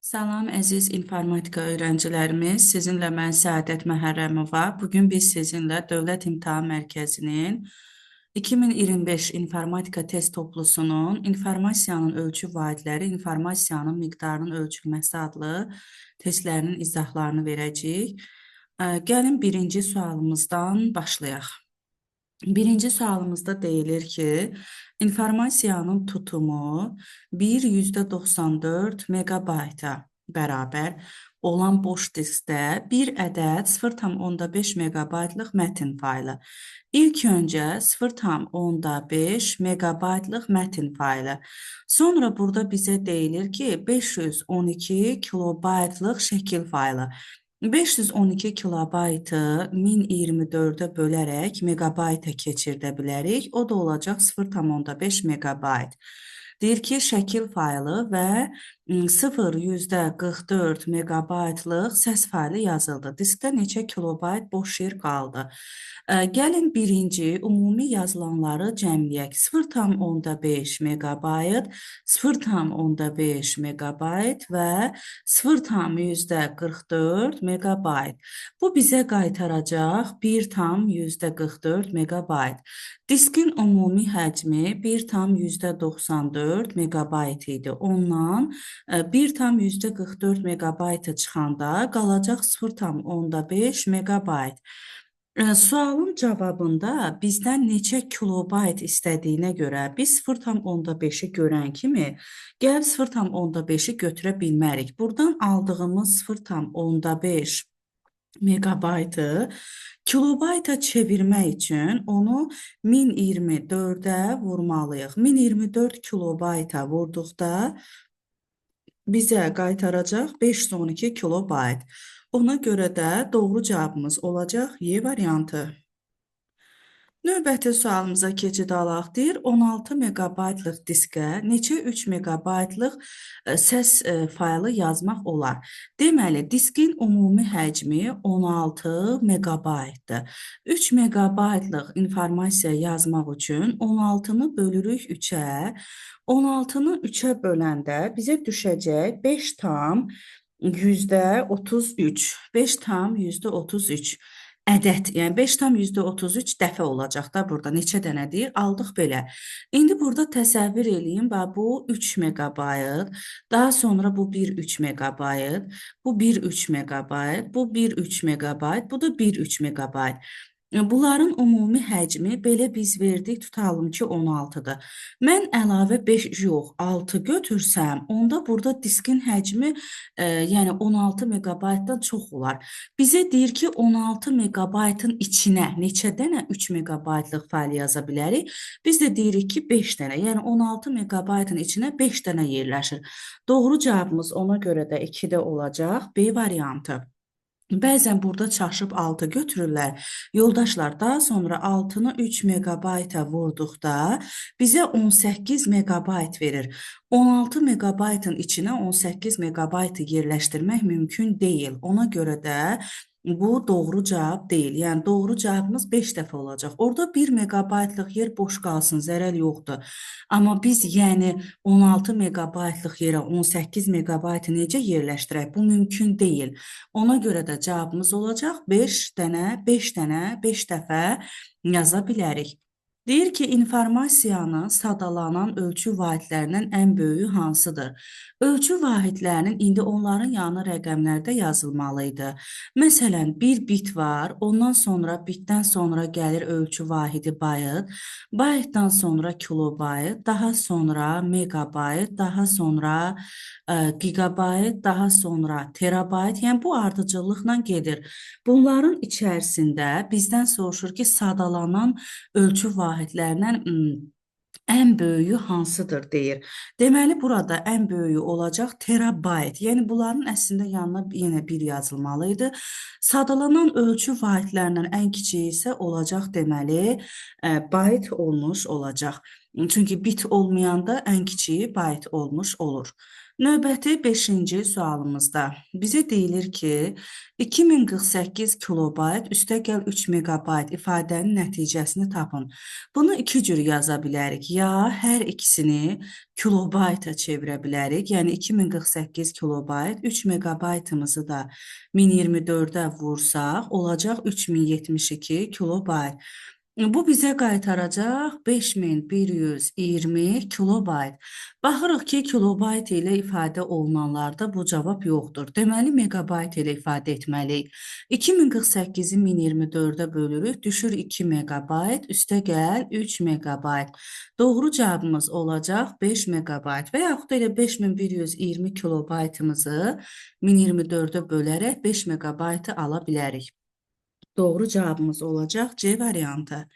Salam əziz informatika öyrəncilərimiz, sizinlə mən Səadət Məhərrəmova. Bugün biz sizinlə Dövlət İmtahan Mərkəzinin 2025 informatika test toplusunun informasiyanın ölçü vahidləri, informasiyanın miqdarının ölçülməsi adlı testlərinin izahlarını verəcəyik. Gəlin birinci sualımızdan başlayaq. Birinci sualımızda deyilir ki, informasiyanın tutumu 1,94 megabayta bərabər olan boş diskdə bir ədəd 0,5 megabaytlıq mətn faylı. İlk öncə 0,5 megabaytlıq mətn faylı. Sonra burada bizə deyilir ki, 512 kilobaytlıq şəkil faylı. 512 kilobaytı 1024-ə bölərək megabayta keçirdə bilərik. O da olacaq 0,5 megabayt. Deyir ki, şəkil faylı və 0,44 megabaytlıq səs faylı yazıldı. Diskdə neçə kilobayt boş yer qaldı? Gəlin birinci ümumi yazılanları cəmləyək. 0,5 megabayt, 0,5 megabayt və 0,44 megabayt. Bu bizə qaytaracaq 1,44 megabayt. Diskin ümumi həcmi 1,94 megabayt idi. Ondan 1,44 megabayta çıxanda qalacaq 0,5 megabayt. Sualın cavabında bizdən neçə kilobayt istədiyinə görə biz 0,5-i görən kimi gəlib 0,5-i götürə bilmərik. Buradan aldığımız 0,5 megabaytı kilobayta çevirmək üçün onu 1024-ə vurmalıyıq. 1024 kilobayta vurduqda bizə qaytaracaq 512 kilobayt. Ona görə də doğru cavabımız olacaq Y variantı. Növbəti sualımıza keçid alaq. Deyir, 16 megabaytlıq diskə neçə 3 megabaytlıq səs faylı yazmaq olar? Deməli, diskin ümumi həcmi 16 megabaytdır. 3 megabaytlıq informasiya yazmaq üçün 16-nı bölürük 3-ə. 16-nı 3-ə böləndə bizə düşəcək 5,33. 5,33 ədəd, yəni 5,33 dəfə olacaq da burada. Neçə dənə deyir? Aldıq belə. İndi burada təsəvvür eləyin, bax bu 3 megabayt, daha sonra bu 1,3 megabayt, bu 1,3 megabayt, bu 1,3 megabayt, bu da 1,3 megabayt. Bunların ümumi həcmi belə biz verdik, tutalım ki 16-dır. Mən əlavə 5 yox, 6 götürsəm, onda burada diskin həcmi yəni 16 megabaytdan çox olar. Bizə deyir ki, 16 megabaytın içinə neçə dənə 3 megabaytlıq fayl yaza bilərik? Biz də deyirik ki, 5 dənə. Yəni 16 megabaytın içinə 5 dənə yerləşir. Doğru cavabımız ona görə də 2-də olacaq. B variantı. Bəzən burada çaşıb 6 götürürlər. Yoldaşlar, daha sonra 6-nı 3 megabayta vurduqda bizə 18 megabayt verir. 16 megabaytın içinə 18 megabaytı yerləşdirmək mümkün deyil. Ona görə də bu doğru cavab deyil. Yəni doğru cavabımız 5 dəfə olacaq. Orada 1 megabaytlıq yer boş qalsın, zərər yoxdur. Amma biz yəni 16 megabaytlıq yerə 18 megabaytı necə yerləşdirək? Bu mümkün deyil. Ona görə də cavabımız olacaq 5 dənə, 5 dənə, 5 dəfə yaza bilərik. Deyir ki, informasiyanın sadalanan ölçü vahidlərindən ən böyüyü hansıdır? Ölçü vahidlərinin indi onların yanı rəqəmlərdə yazılmalı idi. Məsələn, bir bit var, ondan sonra bitdən sonra gəlir ölçü vahidi bayt, baytdan sonra kilobayt, daha sonra megabayt, daha sonra gigabayt, daha sonra terabayt. Yəni bu ardıcıllıqla gedir. Bunların içərisində bizdən soruşur ki, sadalanan ölçü vahidlərindən ən böyüyü hansıdır deyir. Deməli, burada ən böyüyü olacaq terabayt. Yəni, bunların əslində yanına yenə bir yazılmalı idi. Sadalanan ölçü vahidlərindən ən kiçiyi isə olacaq deməli, bayt olmuş olacaq. Çünki bit olmayanda ən kiçiyi bayt olmuş olur. Növbəti 5-ci sualımızda bizə deyilir ki, 2048 kilobayt üstəgəl 3 meqabayt ifadənin nəticəsini tapın. Bunu iki cür yaza bilərik. Ya hər ikisini kilobayta çevirə bilərik. Yəni 2048 kilobayt, 3 meqabaytımızı da 1024-ə vursaq, olacaq 3072 kilobayt. Bu bizə qaytaracaq 5120 kilobayt. Baxırıq ki, kilobayt ilə ifadə olunanlarda bu cavab yoxdur. Deməli, meqabayt ilə ifadə etməliyik. 2048-i 1024-ə bölürük, düşür 2 meqabayt, üstə gəl 3 meqabayt. Doğru cavabımız olacaq 5 meqabayt və yaxud da elə 5120 kilobaytımızı 1024-ə bölərək 5 meqabaytı ala bilərik. Doğru cavabımız olacaq C variantı.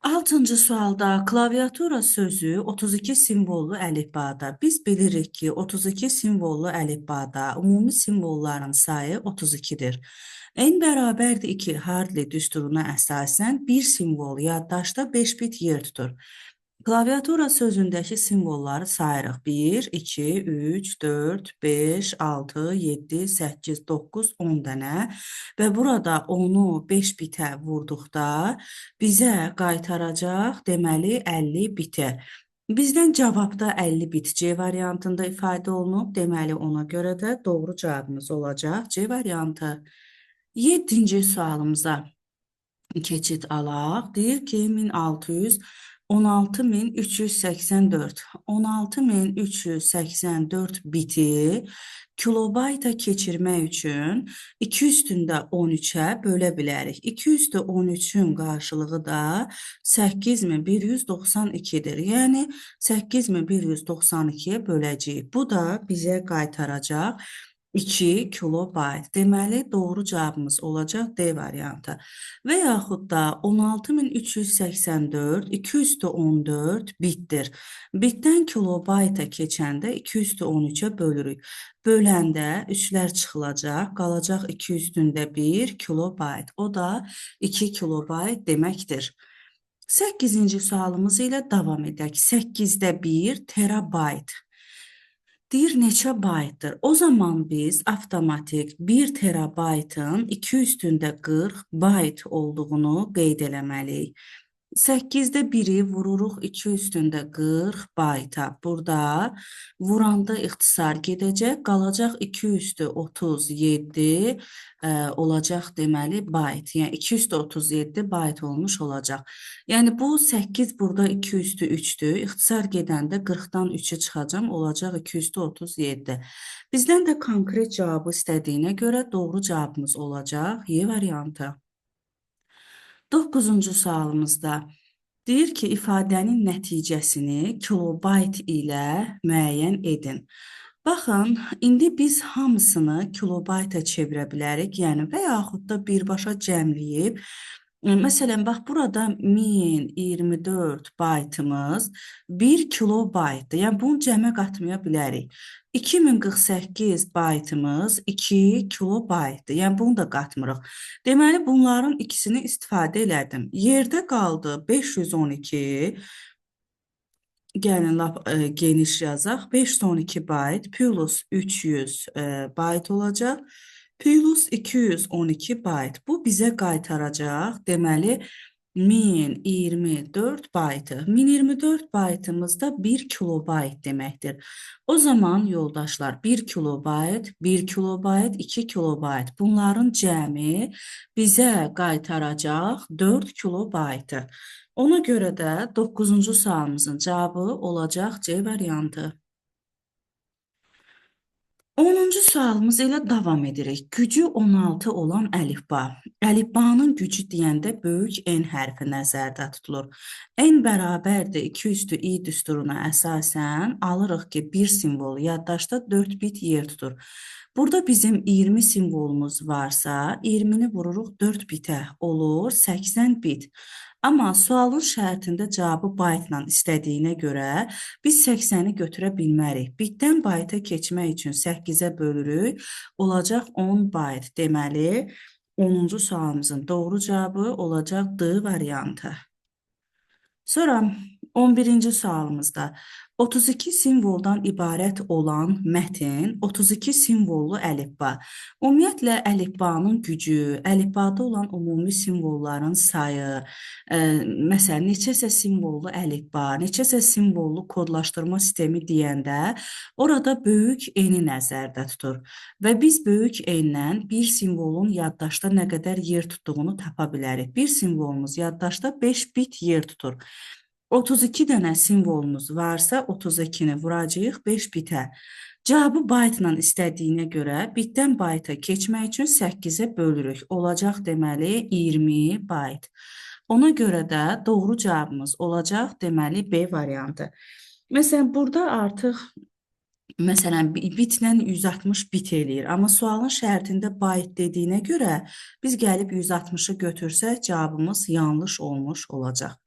Altıncı sualda klaviatura sözü 32 simvollu əlifbada. Biz bilirik ki, 32 simvollu əlifbada ümumi simvolların sayı 32-dir. N bərabərdir 2 Hartley düsturuna əsasən bir simvol yaddaşda 5 bit yer tutur. Klaviatura sözündəki simvolları sayırıq. 1, 2, 3, 4, 5, 6, 7, 8, 9, 10 dənə və burada 10-u 5 bitə vurduqda bizə qaytaracaq deməli 50 bitə. Bizdən cavabda 50 bit C variantında ifadə olunub. Deməli ona görə də doğru cavabımız olacaq C variantı. 7-ci sualımıza keçid alaq. Deyir ki, 1600 16384. 16384 biti kilobayta keçirmək üçün 2 üstündə 13-ə bölə bilərik. 2 üstü 13-ün qarşılığı da 8192-dir. Yəni 8192-yə böləcəyik. Bu da bizə qaytaracaq 2 kilobayt. Deməli, doğru cavabımız olacaq D variantı. Və yaxud da 16384 2 üstü 14 bitdir. Bitdən kilobayta keçəndə 2 üstü 13-ə bölürük. Böləndə 3-lər çıxılacaq, qalacaq 2 üstündə 1 kilobayt. O da 2 kilobayt deməkdir. 8-ci sualımız ilə davam edək. 8-də 1 terabayt. Deyir neçə baytdır? O zaman biz avtomatik 1 terabaytın 2 üstündə 40 bayt olduğunu qeyd eləməliyik. 8-də 1-i vururuq 2 üstündə 40 bayta. Burada vuranda ixtisar gedəcək, qalacaq 2 üstü 37 olacaq deməli bayt. Yəni 2 üstü 37 bayt olmuş olacaq. Yəni bu 8 burada 2 üstü 3-dür. İxtisar gedəndə 40-dan 3-ü çıxacam, olacaq 2 üstü 37. Bizdən də konkret cavabı istədiyinə görə doğru cavabımız olacaq Y variantı. 9-cu sualımızda deyir ki, ifadənin nəticəsini kilobayt ilə müəyyən edin. Baxın, indi biz hamısını kilobayta çevirə bilərik, yəni və yaxud da birbaşa cəmləyib. Məsələn, bax, burada 1024 baytımız 1 kilobaytdır. Yəni, bunu cəmə qatmaya bilərik. 2048 baytımız 2 kilobaytdır. Yəni, bunu da qatmırıq. Deməli, bunların ikisini istifadə elədim. Yerdə qaldı 512. Gəlin, lap geniş yazaq. 512 bayt plus 300 bayt olacaq. Plus 212 bayt. Bu bizə qaytaracaq, deməli, 1024 baytı. 1024 baytımız da 1 kilobayt deməkdir. O zaman yoldaşlar 1 kilobayt, 1 kilobayt, 2 kilobayt. Bunların cəmi bizə qaytaracaq 4 kilobaytı. Ona görə də 9-cu sualımızın cavabı olacaq C variantı. 10-cu sualımız ilə davam edirik. Gücü 16 olan əlifba. Əlifbanın gücü deyəndə böyük N hərfi nəzərdə tutulur. N bərabərdir 2 üstü i düsturuna əsasən alırıq ki, bir simvol yaddaşda 4 bit yer tutur. Burada bizim 20 simvolumuz varsa, 20-ni vururuq 4 bitə, olur 80 bit. Amma sualın şərtində cavabı baytla istədiyinə görə biz 80-i götürə bilmərik. Bitdən bayta keçmək üçün 8-ə bölürük, olacaq 10 bayt. Deməli, 10-cu sualımızın doğru cavabı olacaq D variantı. Sonra 11-ci sualımızda 32 simvoldan ibarət olan mətin 32 simvollu əlifba. Ümumiyyətlə, əlifbanın gücü, əlifbada olan ümumi simvolların sayı, məsələn, neçəsə simvollu əlifba, neçəsə simvollu kodlaşdırma sistemi deyəndə orada böyük N-i nəzərdə tutur. Və biz böyük N-lə bir simvolun yaddaşda nə qədər yer tutduğunu tapa bilərik. Bir simvolumuz yaddaşda 5 bit yer tutur. 32 dənə simvolumuz varsa 32-ni vuracağıq 5 bitə. Cavabı baytla istədiyinə görə bitdən bayta keçmək üçün 8-ə bölürük. Olacaq deməli 20 bayt. Ona görə də doğru cavabımız olacaq deməli B variantı. Məsələn, burada artıq məsələn, bitlə 160 bit eləyir. Amma sualın şərtində bayt dediyinə görə biz gəlib 160-ı götürsək cavabımız yanlış olmuş olacaq.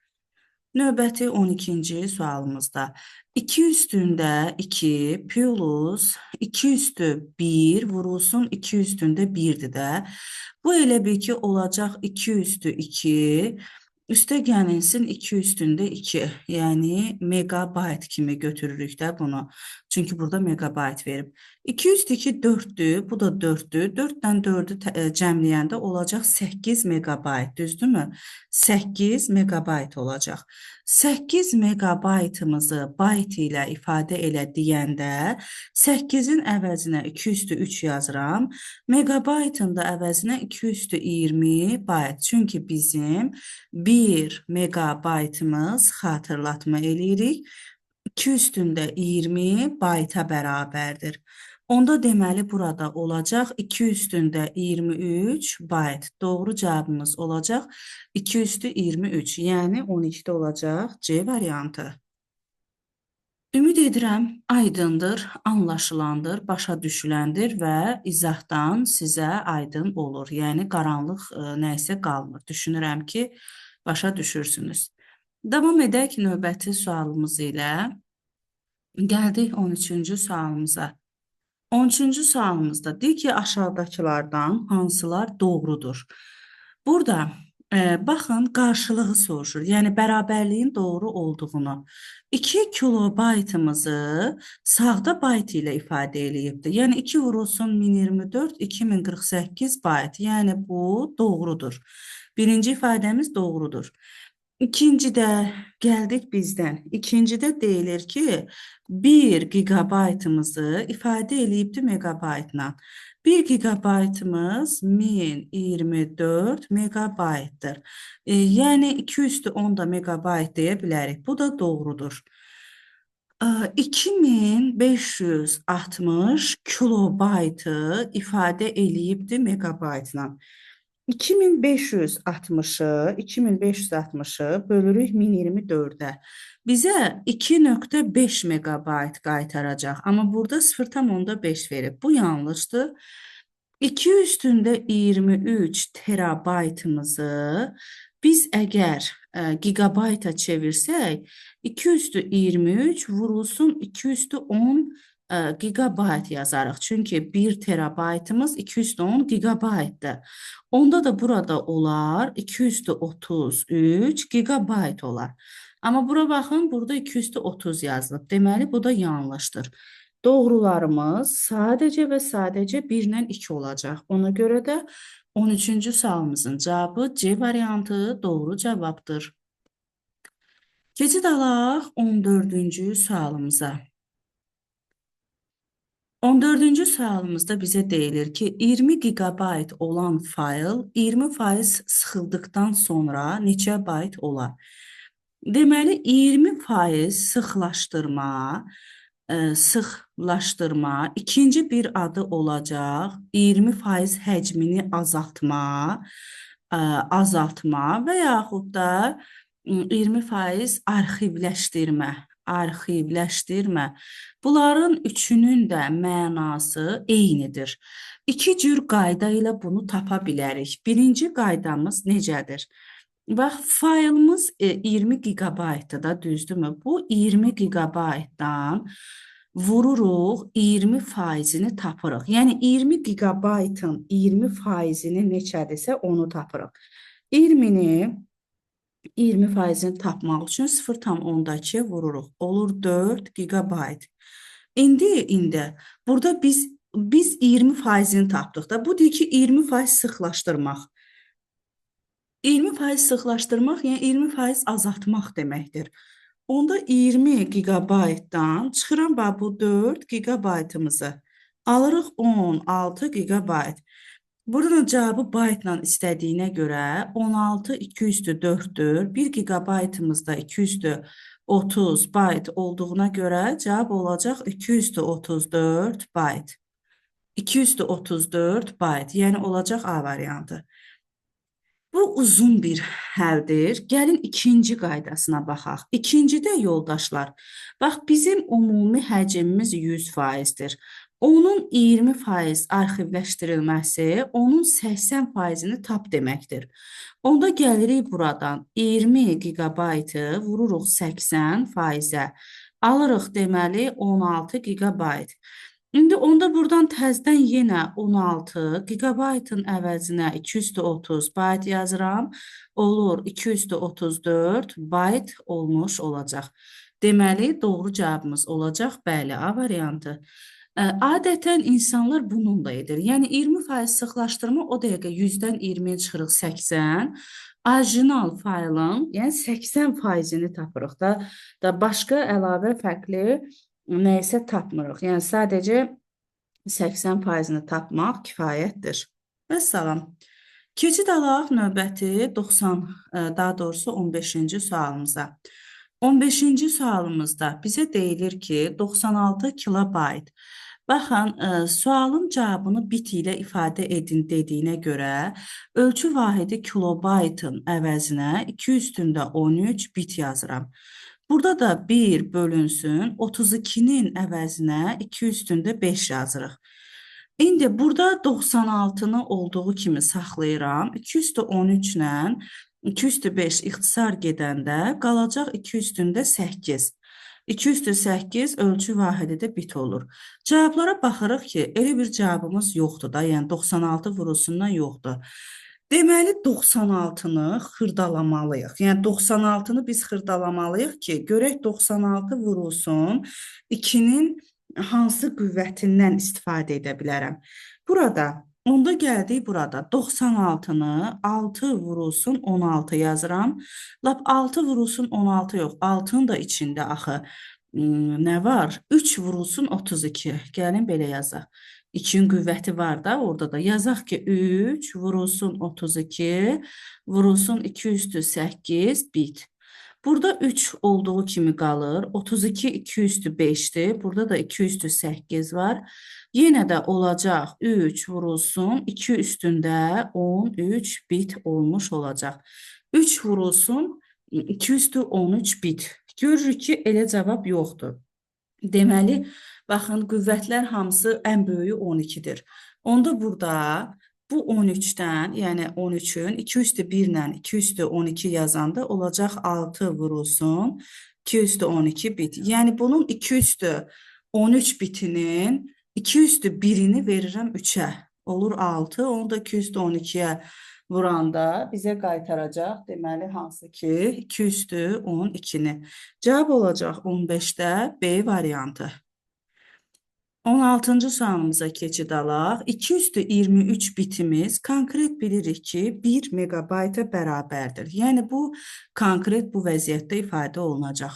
Növbəti 12-ci sualımızda 2 üstündə 2 plus 2 üstü 1 vurulsun 2 üstündə 1-dir də. Bu elə bil ki olacaq 2 üstü 2 üstə gəlinsin 2 üstündə 2, yəni megabayt kimi götürürük də bunu. Çünki burada megabayt verib. 2 üstü 2 4-dür, bu da 4-dür. 4-dən 4-ü cəmləyəndə olacaq 8 megabayt, düzdürmü? 8 megabayt olacaq. 8 megabaytımızı bayt ilə ifadə elə deyəndə 8-in əvəzinə 2 üstü 3 yazıram. Megabaytın da əvəzinə 2 üstü 20 bayt. Çünki bizim 1 megabaytımız xatırlatma eləyirik. 2 üstündə 20 bayta bərabərdir. Onda deməli burada olacaq 2 üstündə 23 bayt. Doğru cavabımız olacaq 2 üstü 23, yəni 12-də olacaq C variantı. Ümid edirəm aydındır, anlaşılandır, başa düşüləndir və izahdan sizə aydın olur. Yəni qaranlıq nə isə qalmır. Düşünürəm ki, başa düşürsünüz. Davam edək növbəti sualımız ilə. Gəldik 13-cü sualımıza. 13-cü sualımızda deyir ki, aşağıdakılardan hansılar doğrudur? Burada baxın, qarşılığı soruşur. Yəni bərabərliyin doğru olduğunu. 2 kilobaytımızı sağda bayt ilə ifadə eləyibdir. Yəni 2 vurulsun 1024, 2048 bayt. Yəni bu doğrudur. Birinci ifadəmiz doğrudur. İkincidə gəldik bizdən. İkincidə deyilir ki, 1 gigabaytımızı ifadə eləyibdir megabaytla. 1 gigabaytımız 1024 megabaytdır. Yəni 2 üstü 10 da megabayt deyə bilərik. Bu da doğrudur. 2560 kilobaytı ifadə eləyibdir megabaytla. 2560-ı 2560-ı bölürük 1024-ə. Bizə 2.5 megabayt qaytaracaq. Amma burada 0,5 verib. Bu yanlışdır. 2 üstündə 23 terabaytımızı biz əgər gigabayta çevirsək, 2 üstü 23 vurulsun 2 üstü 10 gigabayt yazarıq. Çünki 1 terabaytımız 2 üstü 10 gigabaytdır. Onda da burada olar 2 üstü 33 gigabayt olar. Amma bura baxın, burada 2 üstü 30 yazılıb. Deməli, bu da yanlışdır. Doğrularımız sadəcə və sadəcə 1 ilə 2 olacaq. Ona görə də 13-cü sualımızın cavabı C variantı doğru cavabdır. Keçid alaq 14-cü sualımıza. 14-cü sualımızda bizə deyilir ki, 20 gigabayt olan fayl 20% sıxıldıqdan sonra neçə bayt olar? Deməli, 20% sıxlaşdırma, ikinci bir adı olacaq 20% həcmini azaltma, azaltma və yaxud da 20% arxivləşdirmə. Arxivləşdirmə. Bunların üçünün də mənası eynidir. İki cür qayda ilə bunu tapa bilərik. Birinci qaydamız necədir? Bax, faylımız 20 gigabaytdır da, düzdürmü? Bu 20 gigabaytdan vururuq, 20%-ni tapırıq. Yəni 20 gigabaytın 20%-ni neçədirsə onu tapırıq. 20-ni 20%-ni tapmaq üçün 0,2 vururuq. Olur 4 gigabayt. İndi burada biz 20%-ni tapdıq da. Bu deyir ki, 20% sıxlaşdırmaq. 20% sıxlaşdırmaq, yəni 20% azaltmaq deməkdir. Onda 20 gigabaytdan çıxıram bax bu 4 gigabaytımızı. Alırıq 16 gigabayt. Buradan cavabı baytla istədiyinə görə 16 2 üstü 4-dür. 1 gigabaytımız da 2 üstü 30 bayt olduğuna görə cavab olacaq 2 üstü 34 bayt. 2 üstü 34 bayt, yəni olacaq A variantı. Bu uzun bir həldir. Gəlin ikinci qaydasına baxaq. İkincidə yoldaşlar, bax bizim ümumi həcmimiz 100%-dir. Onun 20% arxivləşdirilməsi, onun 80%-ni tap deməkdir. Onda gəlirik buradan 20 gigabaytı vururuq 80%-ə. Alırıq deməli 16 gigabayt. İndi onda buradan təzdən yenə 16 gigabaytın əvəzinə 230 bayt yazıram. Olur 234 bayt olmuş olacaq. Deməli, doğru cavabımız olacaq. Bəli, A variantı. Adətən insanlar bununla edir. Yəni 20% sıxlaşdırma o dəqiqə 100-dən 20-yə çıxırıq 80. Orijinal faylın, yəni 80%-ni tapırıq da başqa əlavə fərqli nəyisə tapmırıq. Yəni sadəcə 80%-ni tapmaq kifayətdir. Vəssalam. Keçid alaq növbəti 90, daha doğrusu 15-ci sualımıza. 15-ci sualımızda bizə deyilir ki, 96 kilobayt. Baxın, sualın cavabını bit ilə ifadə edin dediyinə görə ölçü vahidi kilobaytın əvəzinə 2 üstündə 13 bit yazıram. Burada da 1 bölünsün, 32-nin əvəzinə 2 üstündə 5 yazırıq. İndi burada 96-nı olduğu kimi saxlayıram. 2 üstü 13 ilə 2 üstü 5 ixtisar gedəndə qalacaq 2 üstündə 8. 2 üstü 8 ölçü vahidi də bit olur. Cavablara baxırıq ki, elə bir cavabımız yoxdur da, yəni 96 vurulsundan yoxdur. Deməli 96-nı xırdalamalıyıq. Yəni 96-nı biz xırdalamalıyıq ki, görək 96 vurulsun 2-nin hansı qüvvətindən istifadə edə bilərəm. Burada, onda gəldik burada 96-nı 6 vurulsun 16 yazıram. Lap 6 vurulsun 16 yox, 6-nın da içində axı nə var? 3 vurulsun 32. Gəlin belə yazaq. 2-nin qüvvəti var da orada da. Yazaq ki 3 vurulsun 32 vurulsun 2 üstü 8 bit. Burada 3 olduğu kimi qalır. 32 2 üstü 5-dir. Burada da 2 üstü 8 var. Yenə də olacaq 3 vurulsun 2 üstündə 13 bit olmuş olacaq. 3 vurulsun 2 üstü 13 bit. Görürük ki, elə cavab yoxdur. Deməli, baxın, qüvvətlər hamısı ən böyüyü 12-dir. Onda burada bu 13-dən, yəni 13-ün 2 üstü 1 ilə 2 üstü 12 yazanda olacaq 6 vurulsun 2 üstü 12 bit. Yəni bunun 2 üstü 13 bitinin 2 üstü 1-ini verirəm 3-ə. Olur 6. Onu da 2 üstü 12-yə vuranda bizə qaytaracaq. Deməli, hansı ki 2 üstü 12-ni. Cavab olacaq 15-də B variantı. 16-cı sualımıza keçid alaq. 2 üstü 23 bitimiz konkret bilirik ki 1 megabayta bərabərdir. Yəni bu konkret bu vəziyyətdə ifadə olunacaq.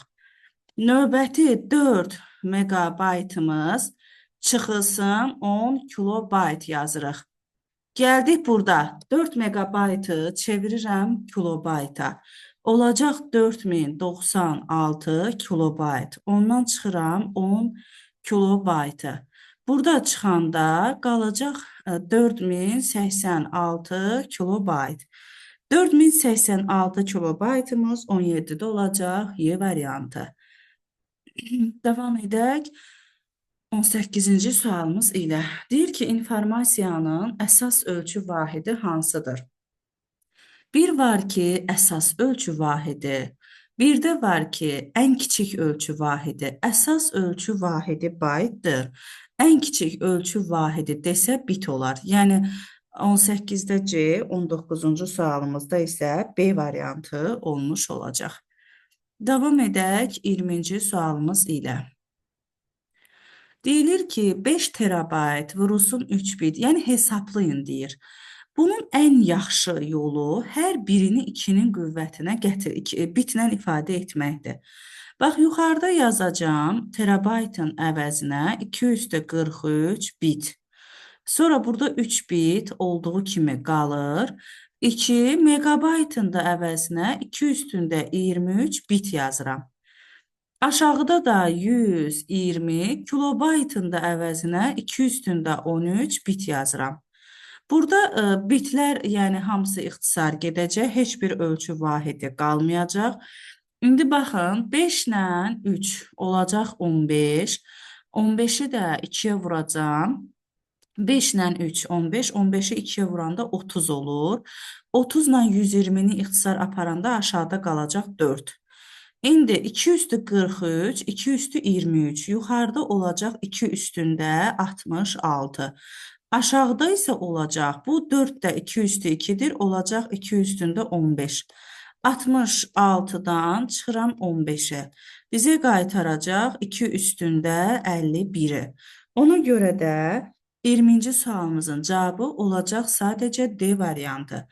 Növbəti 4 megabaytımız çıxılsın 10 kilobayt yazırıq. Gəldik burada 4 megabaytı çevirirəm kilobayta. Olacaq 4096 kilobayt. Ondan çıxıram 10 kilobaytı. Burada çıxanda qalacaq 4086 kilobayt. 4086 kilobaytımız 17-də olacaq Y variantı. Davam edək. 18-ci sualımız ilə. Deyir ki, informasiyanın əsas ölçü vahidi hansıdır? Bir var ki, əsas ölçü vahidi. Bir də var ki, ən kiçik ölçü vahidi. Əsas ölçü vahidi baytdır. Ən kiçik ölçü vahidi desə bit olar. Yəni 18-də C, 19-cu sualımızda isə B variantı olmuş olacaq. Davam edək 20-ci sualımız ilə. Deyilir ki, 5 terabayt vurulsun 3 bit, yəni hesablayın deyir. Bunun ən yaxşı yolu hər birini 2-nin qüvvətinə gətir, bitlə ifadə etməkdir. Bax, yuxarıda yazacağam terabaytın əvəzinə 243 bit. Sonra burada 3 bit olduğu kimi qalır. 2 megabaytın da əvəzinə 2 üstündə 23 bit yazıram. Aşağıda da 120 kilobaytın da əvəzinə 2 üstündə 13 bit yazıram. Burada bitlər, yəni hamısı ixtisar gedəcək, heç bir ölçü vahidi qalmayacaq. İndi baxın, 5 ilə 3 olacaq 15. 15-i də 2-yə vuracam. 5 ilə 3, 15. 15-i 2-yə vuranda 30 olur. 30 ilə 120-ni ixtisar aparanda aşağıda qalacaq 4. İndi 2 üstü 43, 2 üstü 23. Yuxarıda olacaq 2 üstündə 66. Aşağıda isə olacaq, bu 4 də 2 üstü 2-dir, olacaq 2 üstündə 15. 66-dan çıxıram 15-ə. Bizə qaytaracaq 2 üstündə 51-i. Ona görə də 20-ci sualımızın cavabı olacaq sadəcə D variantı.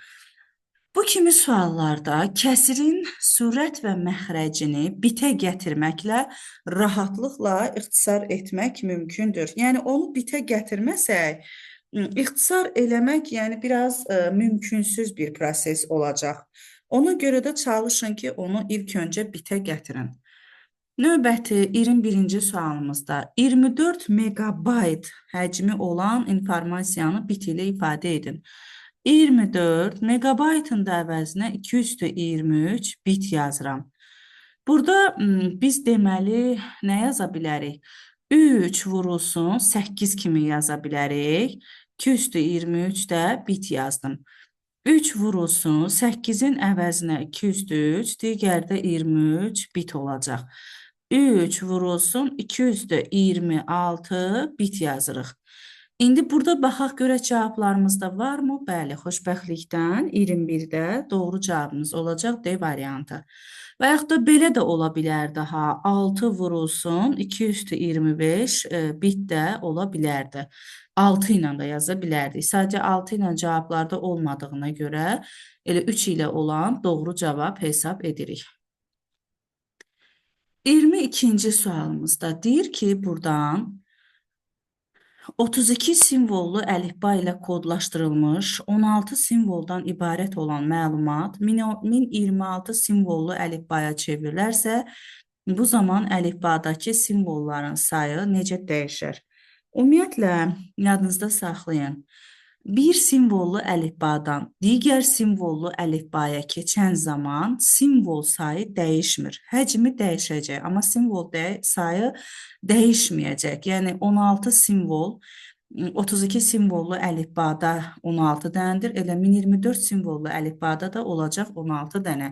Bu kimi suallarda kəsirin sürət və məxrəcini bitə gətirməklə rahatlıqla ixtisar etmək mümkündür. Yəni onu bitə gətirməsək, ixtisar eləmək yəni biraz mümkünsüz bir proses olacaq. Ona görə də çalışın ki, onu ilk öncə bitə gətirin. Növbəti 21-ci sualımızda 24 megabayt həcmi olan informasiyanı bit ilə ifadə edin. 24 megabaytın da əvəzinə 2 üstü 23 bit yazıram. Burada biz deməli nə yaza bilərik? 3 vurulsun 8 kimi yaza bilərik. 2 üstü 23 də bit yazdım. 3 vurulsun 8-in əvəzinə 2 üstü 3, digəri də 23 bit olacaq. 3 vurulsun 2 üstü 26 bit yazırıq. İndi burada baxaq görək cavablarımızda varmı? Bəli, xoşbəxtlikdən 21-də doğru cavabımız olacaq D variantı. Və yaxud da belə də ola bilərdi ha. 6 vurulsun 2 üstü 25 bit də ola bilərdi. 6 ilə də yaza bilərdik. Sadəcə 6 ilə cavablarda olmadığına görə elə 3 ilə olan doğru cavab hesab edirik. 22-ci sualımızda deyir ki, buradan 32 simvollu əlifba ilə kodlaşdırılmış 16 simvoldan ibarət olan məlumat 1026 simvollu əlifbaya çevrilərsə, bu zaman əlifbadakı simvolların sayı necə dəyişər? Ümumiyyətlə, yadınızda saxlayın. Bir simvollu əlifbadan digər simvollu əlifbaya keçən zaman simvol sayı dəyişmir. Həcmi dəyişəcək, amma simvol sayı dəyişməyəcək. Yəni 16 simvol, 32 simvollu əlifbada 16 dənədir. Elə 1024 simvollu əlifbada da olacaq 16 dənə.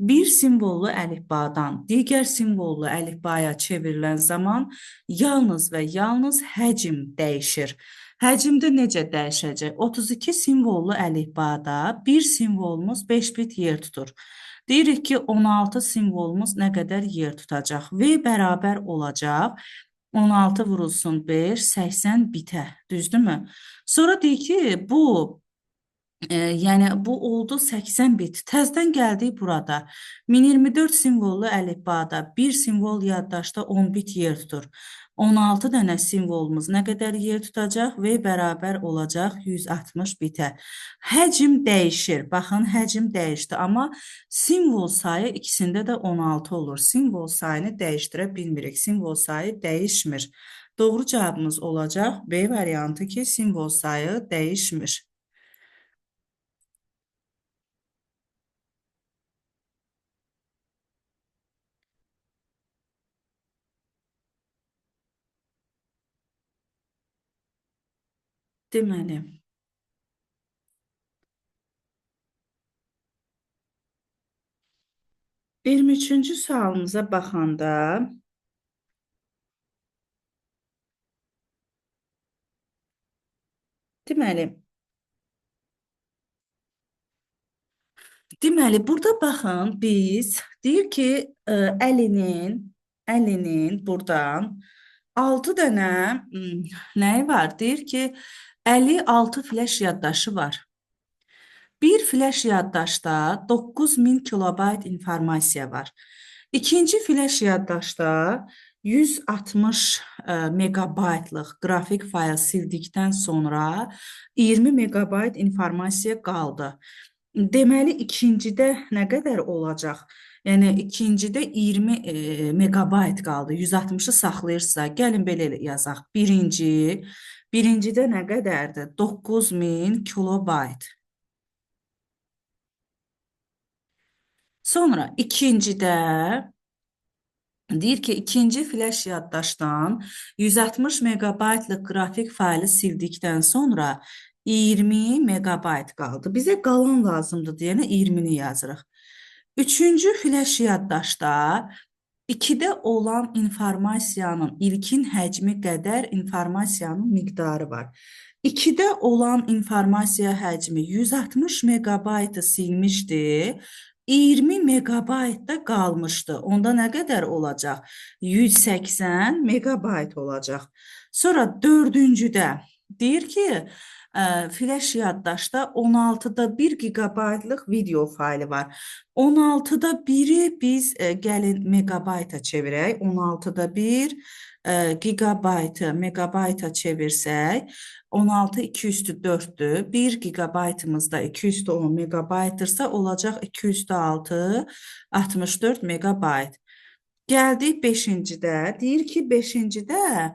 Bir simvollu əlifbadan digər simvollu əlifbaya çevrilən zaman yalnız və yalnız həcm dəyişir. Həcmdə necə dəyişəcək? 32 simvollu əlifbada bir simvolumuz 5 bit yer tutur. Deyirik ki, 16 simvolumuz nə qədər yer tutacaq? V bərabər olacaq 16 vurulsun 5, 80 bitə. Düzdürmü? Sonra deyir ki, bu yəni bu oldu 80 bit. Təzədən gəldik burada. 1024 simvollu əlifbada bir simvol yaddaşda 10 bit yer tutur. 16 dənə simvolumuz nə qədər yer tutacaq? V bərabər olacaq 160 bitə. Həcm dəyişir. Baxın, həcm dəyişdi, amma simvol sayı ikisində də 16 olur. Simvol sayını dəyişdirə bilmirik. Simvol sayı dəyişmir. Doğru cavabımız olacaq B variantı ki, simvol sayı dəyişmir. Deməli, 23-cü sualımıza baxanda deməli, Deməli, burada baxın, biz deyir ki, əlinin buradan 6 dənə nəyi var? Deyir ki, əli 6 flash yaddaşı var. Bir flash yaddaşda 9000 kilobayt informasiya var. İkinci flash yaddaşda 160 megabaytlıq qrafik fayl sildikdən sonra 20 megabayt informasiya qaldı. Deməli, ikincidə nə qədər olacaq? Yəni, ikincidə 20 megabayt qaldı. 160-ı saxlayırsa, gəlin belə yazaq. Birincidə nə qədərdir? 9000 kilobayt. Sonra ikincidə deyir ki, ikinci flash yaddaşdan 160 megabaytlıq qrafik faylı sildikdən sonra 20 megabayt qaldı. Bizə qalan lazımdır deyənə 20-ni yazırıq. Üçüncü flash yaddaşda 2-də olan informasiyanın ilkin həcmi qədər informasiyanın miqdarı var. 2-də olan informasiya həcmi 160 megabaytı silmişdi. 20 megabayt da qalmışdı. Onda nə qədər olacaq? 180 megabayt olacaq. Sonra dördüncüdə deyir ki, flash yaddaşda 16-da 1 gigabaytlıq video faylı var. 16-da 1-i biz gəlin megabayta çevirək. 16-da 1 gigabaytı megabayta çevirsək, 16 2 üstü 4-dür. 1 gigabaytımız da 2 üstü 10 megabaytdırsa, olacaq 2 üstü 6, 64 megabayt. Gəldik 5-cidə. Deyir ki, 5-cidə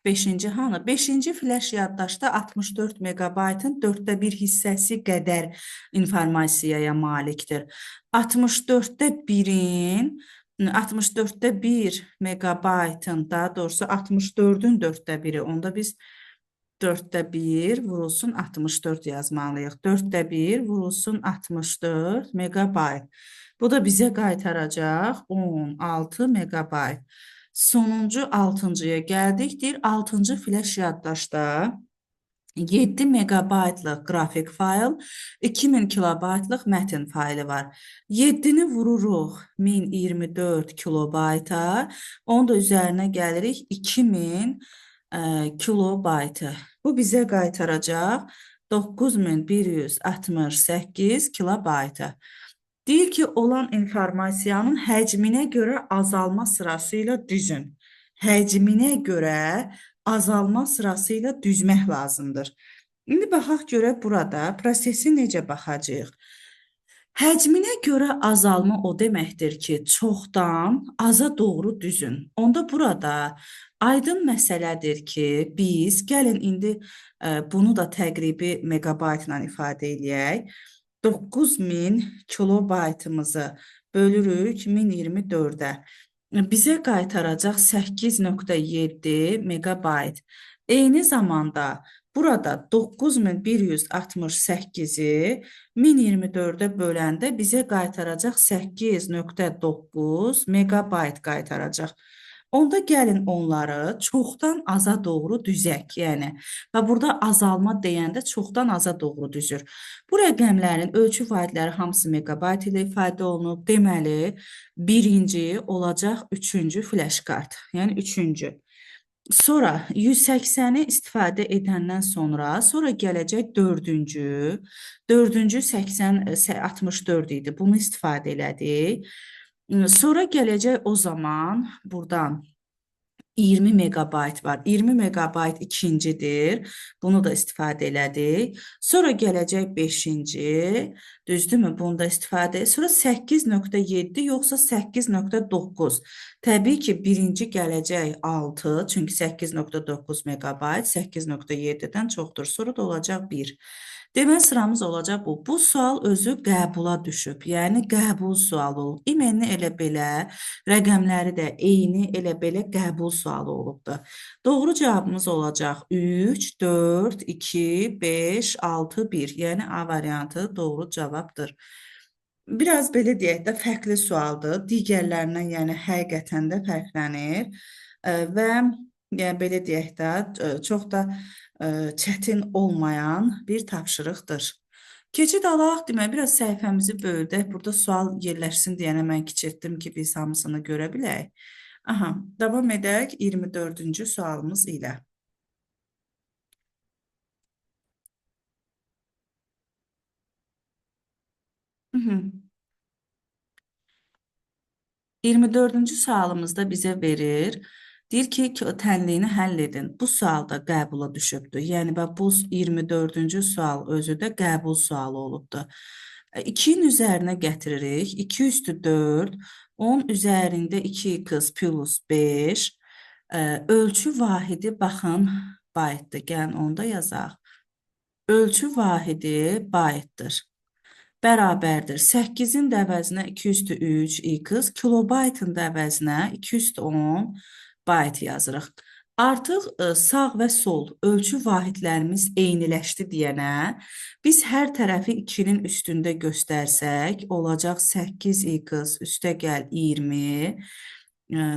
5-ci hanı? 5-ci flash yaddaşda 64 megabaytın 4-də 1 hissəsi qədər informasiyaya malikdir. 64-də 1-in 64-də 1 megabaytın, daha doğrusu 64-ün 4-də 1-i. Onda biz 4-də 1 vurulsun 64 yazmalıyıq. 4-də 1 vurulsun 64 megabayt. Bu da bizə qaytaracaq 16 megabayt. Sonuncu 6-cıya gəldik. Deyir, 6-cı flash yaddaşda 7 megabaytlıq qrafik fayl, 2000 kilobaytlıq mətn faylı var. 7-ni vururuq 1024 kilobayta, onun da üzərinə gəlirik 2000 kilobaytı. Bu bizə qaytaracaq 9168 kilobaytı. Deyir ki, olan informasiyanın həcminə görə azalma sırası ilə düzün. Həcminə görə azalma sırası ilə düzmək lazımdır. İndi baxaq görək burada prosesi necə baxacağıq. Həcminə görə azalma o deməkdir ki, çoxdan aza doğru düzün. Onda burada aydın məsələdir ki, biz gəlin indi bunu da təqribi megabaytla ifadə eləyək. 9000 kilobaytımızı bölürük 1024-ə. Bizə qaytaracaq 8.7 megabayt. Eyni zamanda burada 9168-i 1024-ə böləndə bizə qaytaracaq 8.9 megabayt qaytaracaq. Onda gəlin onları çoxdan aza doğru düzək. Yəni, və burada azalma deyəndə çoxdan aza doğru düzür. Bu rəqəmlərin ölçü vahidləri hamısı megabayt ilə ifadə olunub. Deməli, birinci olacaq üçüncü flash kart. Yəni, üçüncü. Sonra 180-i istifadə edəndən sonra gələcək dördüncü. Dördüncü 80, 64 idi. Bunu istifadə elədik. Sonra gələcək o zaman buradan 20 megabayt var. 20 megabayt ikincidir. Bunu da istifadə elədik. Sonra gələcək beşinci. Düzdürmü? Bunu da istifadə. Sonra 8.7 yoxsa 8.9. Təbii ki, birinci gələcək 6. Çünki 8.9 megabayt 8.7-dən çoxdur. Sonra da olacaq 1. Deməli, sıramız olacaq bu. Bu sual özü qəbula düşüb. Yəni, qəbul sualı olub. İmenni elə belə, rəqəmləri də eyni elə belə qəbul sualı olubdur. Doğru cavabımız olacaq 3, 4, 2, 5, 6, 1. Yəni, A variantı doğru cavabdır. Biraz belə deyək də, fərqli sualdır. Digərlərindən, yəni, həqiqətən də fərqlənir. Və yəni, belə deyək də, çox da çətin olmayan bir tapşırıqdır. Keçid alaq, demək, biraz səhifəmizi böyüdək. Burada sual yerləşsin deyənə mən kiçiltdim ki, biz hamısını görə bilək. Aha, davam edək 24-cü sualımız ilə. Hı -hı. 24-cü sualımızda bizə verir. Deyir ki, tənliyini həll edin. Bu sual da qəbula düşübdür. Yəni, bu 24-cü sual özü də qəbul sualı olubdur. 2-nin üzərinə gətiririk. 2 üstü 4, 10 üzərində 2x plus 5. Ölçü vahidi, baxın, baytdır. Gəlin, onu da yazaq. Ölçü vahidi baytdır. Bərabərdir. 8-in də əvəzinə 2 üstü 3 x, kilobaytın da əvəzinə 2 üstü 10 bayt yazırıq. Artıq sağ və sol ölçü vahidlərimiz eyniləşdi deyənə, biz hər tərəfi 2-nin üstündə göstərsək, olacaq 8x üstə gəl 20,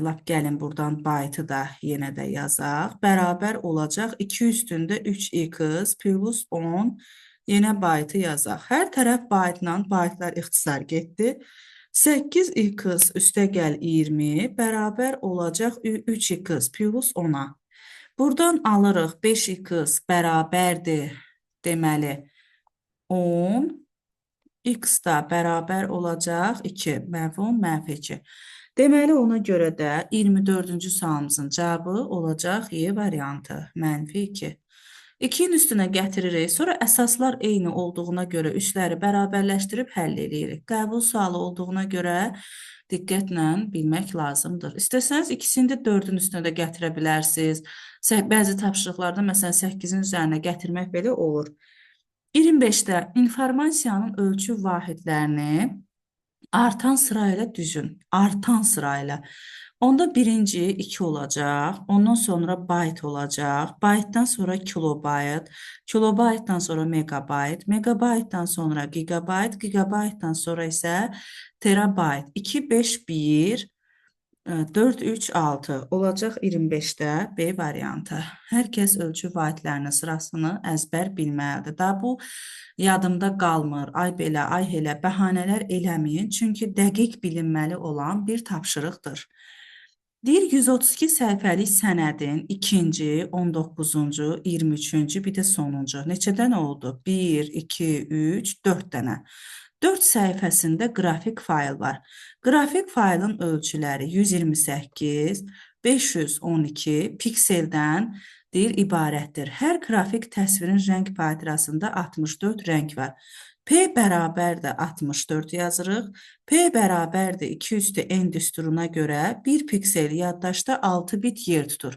lap gəlin buradan baytı da yenə də yazaq, bərabər olacaq 2 üstündə 3x plus 10, yenə baytı yazaq. Hər tərəf baytla, baytlar ixtisar getdi. 8x üstə gəl 20 bərabər olacaq 3x plus 10-a. Buradan alırıq 5x bərabərdir, deməli 10, x da bərabər olacaq 2, mənfi 10, mənfi 2. Deməli, ona görə də 24-cü sualımızın cavabı olacaq Y variantı, mənfi 2. 2-nin üstünə gətiririk. Sonra əsaslar eyni olduğuna görə üstləri bərabərləşdirib həll eləyirik. Qəbul sualı olduğuna görə diqqətlə bilmək lazımdır. İstəsəniz ikisini də 4-ün üstünə də gətirə bilərsiniz. Bəzi tapşırıqlarda məsələn 8-in üzərinə gətirmək belə olur. 25-də informasiyanın ölçü vahidlərini artan sırayla düzün. Artan sırayla. Onda birinci 2 olacaq, ondan sonra bayt olacaq, baytdan sonra kilobayt, kilobaytdan sonra megabayt, megabaytdan sonra gigabayt, gigabaytdan sonra isə terabayt. 2, 5, 1, 4, 3, 6 olacaq 25-də B variantı. Hər kəs ölçü vahidlərinin sırasını əzbər bilməlidir. Daha bu yadımda qalmır, ay belə, ay elə bəhanələr eləməyin. Çünki dəqiq bilinməli olan bir tapşırıqdır. Deyir 132 səhifəlik sənədin 2-ci, 19-cu, 23-cü, bir də sonuncu. Neçə dənə oldu? 1, 2, 3, 4 dənə. 4 səhifəsində qrafik fayl var. Qrafik faylın ölçüləri 128, 512 pikseldən deyir ibarətdir. Hər qrafik təsvirin rəng palitrasında 64 rəng var. P bərabərdir 64 yazırıq. P bərabərdir 2 üstü N düsturuna görə 1 piksel yaddaşda 6 bit yer tutur.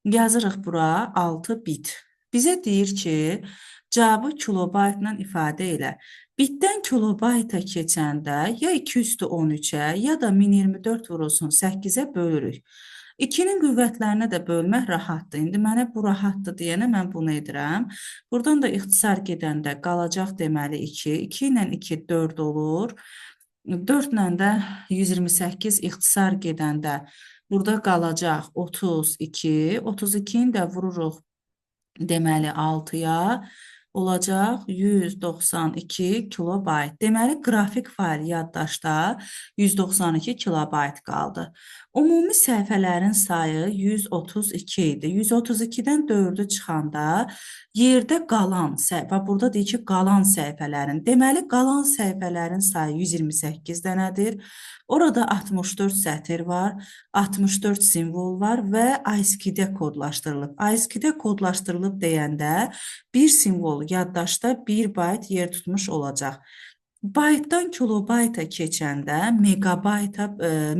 Yazırıq bura 6 bit. Bizə deyir ki, cavabı kilobaytla ifadə elə. Bitdən kilobayta keçəndə ya 2 üstü 13-ə, ya da 1024 vurulsun 8-ə bölürük. 2-nin qüvvətlərinə də bölmək rahatdır. İndi mənə bu rahatdır deyənə mən bunu edirəm. Buradan da ixtisar gedəndə qalacaq deməli 2. 2 ilə 2 4 olur. 4 ilə də 128 ixtisar gedəndə burada qalacaq 32. 32-ni də vururuq deməli 6-ya. Olacaq 192 kilobayt. Deməli, qrafik fayl yaddaşda 192 kilobayt qaldı. Ümumi səhifələrin sayı 132 idi. 132-dən 4-ü çıxanda yerdə qalan səhifə, burada deyir ki, qalan səhifələrin. Deməli, qalan səhifələrin sayı 128 dənədir. Orada 64 sətir var, 64 simvol var və ASCII-də kodlaşdırılıb. ASCII-də kodlaşdırılıb deyəndə bir simvol yaddaşda 1 bayt yer tutmuş olacaq. Baytdan kilobayta keçəndə megabayta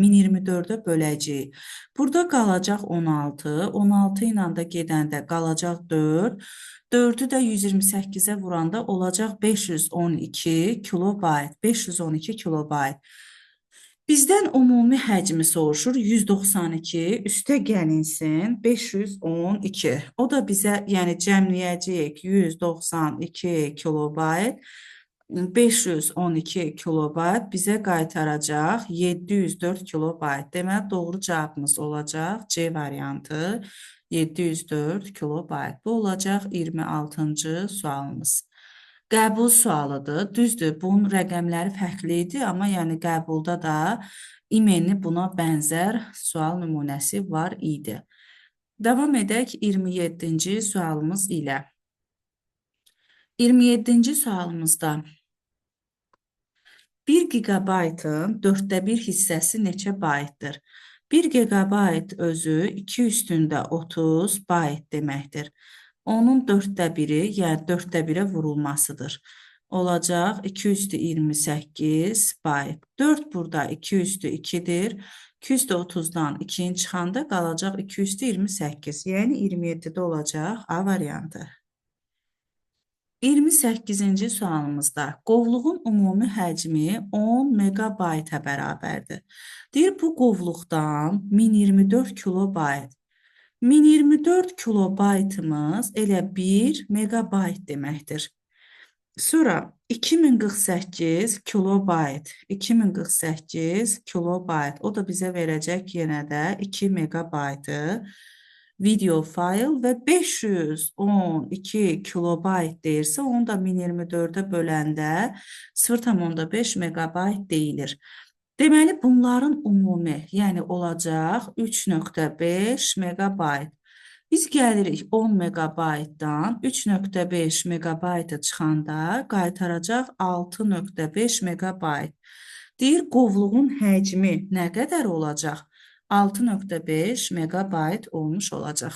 1024-ə böləcəyik. Burada qalacaq 16, 16 ilə də gedəndə qalacaq 4, 4-ü də 128-ə vuranda olacaq 512 kilobayt, 512 kilobayt. Bizdən ümumi həcmi soruşur 192, üstə gəlinsin 512. O da bizə, yəni cəmləyəcəyik 192 kilobayt, 512 kilobayt bizə qaytaracaq 704 kilobayt. Deməli, doğru cavabımız olacaq C variantı 704 kilobayt. Bu olacaq 26-cı sualımız. Qəbul sualıdır. Düzdür, bunun rəqəmləri fərqli idi, amma yəni qəbulda da imenli buna bənzər sual nümunəsi var idi. Davam edək 27-ci sualımız ilə. 27-ci sualımızda 1 gigabaytın 1/4 hissəsi neçə baytdır? 1 gigabayt özü 2 üstündə 30 bayt deməkdir. Onun 1/4-i, yəni 1/4-ə vurulmasıdır. Olacaq 2 üstü 28 bayt. 4 burada 2 üstü 2-dir. 2 üstü 30-dan 2-ni çıxanda qalacaq 2 üstü 28. Yəni 27-də olacaq A variantı. 28-ci sualımızda qovluğun ümumi həcmi 10 megabayta bərabərdir. Deyir, bu qovluqdan 1024 kilobayt. 1024 kilobaytımız elə 1 megabayt deməkdir. Sonra 2048 kilobayt, 2048 kilobayt, o da bizə verəcək yenə də 2 megabaytı video fayl və 512 kilobayt deyirsə, onu da 1024-ə böləndə 0,5 megabayt deyilir. Deməli, bunların ümumi, yəni olacaq 3,5 megabayt. Biz gəlirik 10 megabaytdan 3,5 megabayta çıxanda qaytaracaq 6,5 megabayt. Deyir, qovluğun həcmi nə qədər olacaq? 6,5 megabayt olmuş olacaq.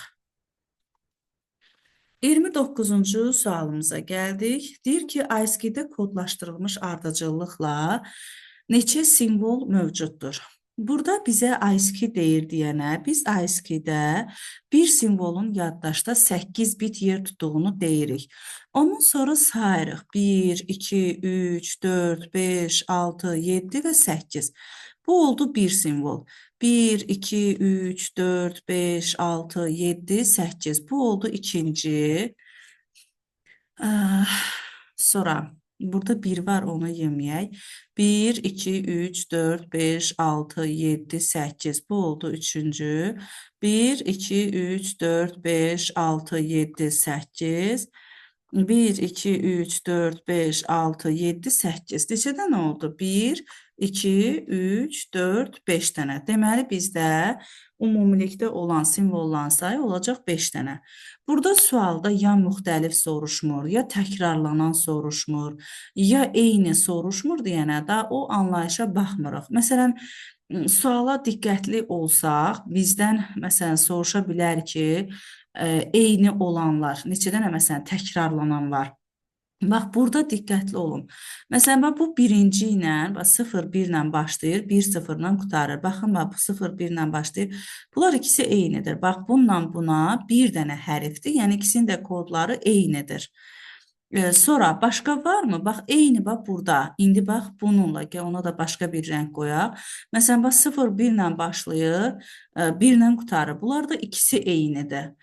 29-cu sualımıza gəldik. Deyir ki, ASCII-də kodlaşdırılmış ardıcıllıqla neçə simvol mövcuddur? Burada bizə ASCII deyir deyənə, biz ASCII-də bir simvolun yaddaşda 8 bit yer tutduğunu deyirik. Ondan sonra sayırıq. 1, 2, 3, 4, 5, 6, 7 və 8. Bu oldu bir simvol. 1, 2, 3, 4, 5, 6, 7, 8. Bu oldu ikinci. Sonra burada 1 var, onu yeməyək. 1, 2, 3, 4, 5, 6, 7, 8. Bu oldu üçüncü. 1, 2, 3, 4, 5, 6, 7, 8. 1, 2, 3, 4, 5, 6, 7, 8. Neçə dənə oldu? 1, 2, 3, 4, 5 dənə. Deməli, bizdə ümumilikdə olan simvolların sayı olacaq 5 dənə. Burada sualda ya müxtəlif soruşmur, ya təkrarlanan soruşmur, ya eyni soruşmur deyənə də o anlayışa baxmırıq. Məsələn, suala diqqətli olsaq, bizdən məsələn soruşa bilər ki, eyni olanlar, neçə dənə məsələn təkrarlanan var. Bax, burada diqqətli olun. Məsələn, bax, bu birinci ilə, bax, 0, 1 ilə başlayır, 1, 0 ilə qurtarır. Baxın, bax, bu 0, 1 ilə başlayır. Bunlar ikisi eynidir. Bax, bununla buna bir dənə hərfdir. Yəni, ikisinin də kodları eynidir. Sonra başqa varmı? Bax, eyni bax burada. İndi bax bununla, gəl ona da başqa bir rəng qoyaq. Məsələn, bax 0, 1 ilə başlayır, 1 ilə qurtarır. Bunlar da ikisi eynidir.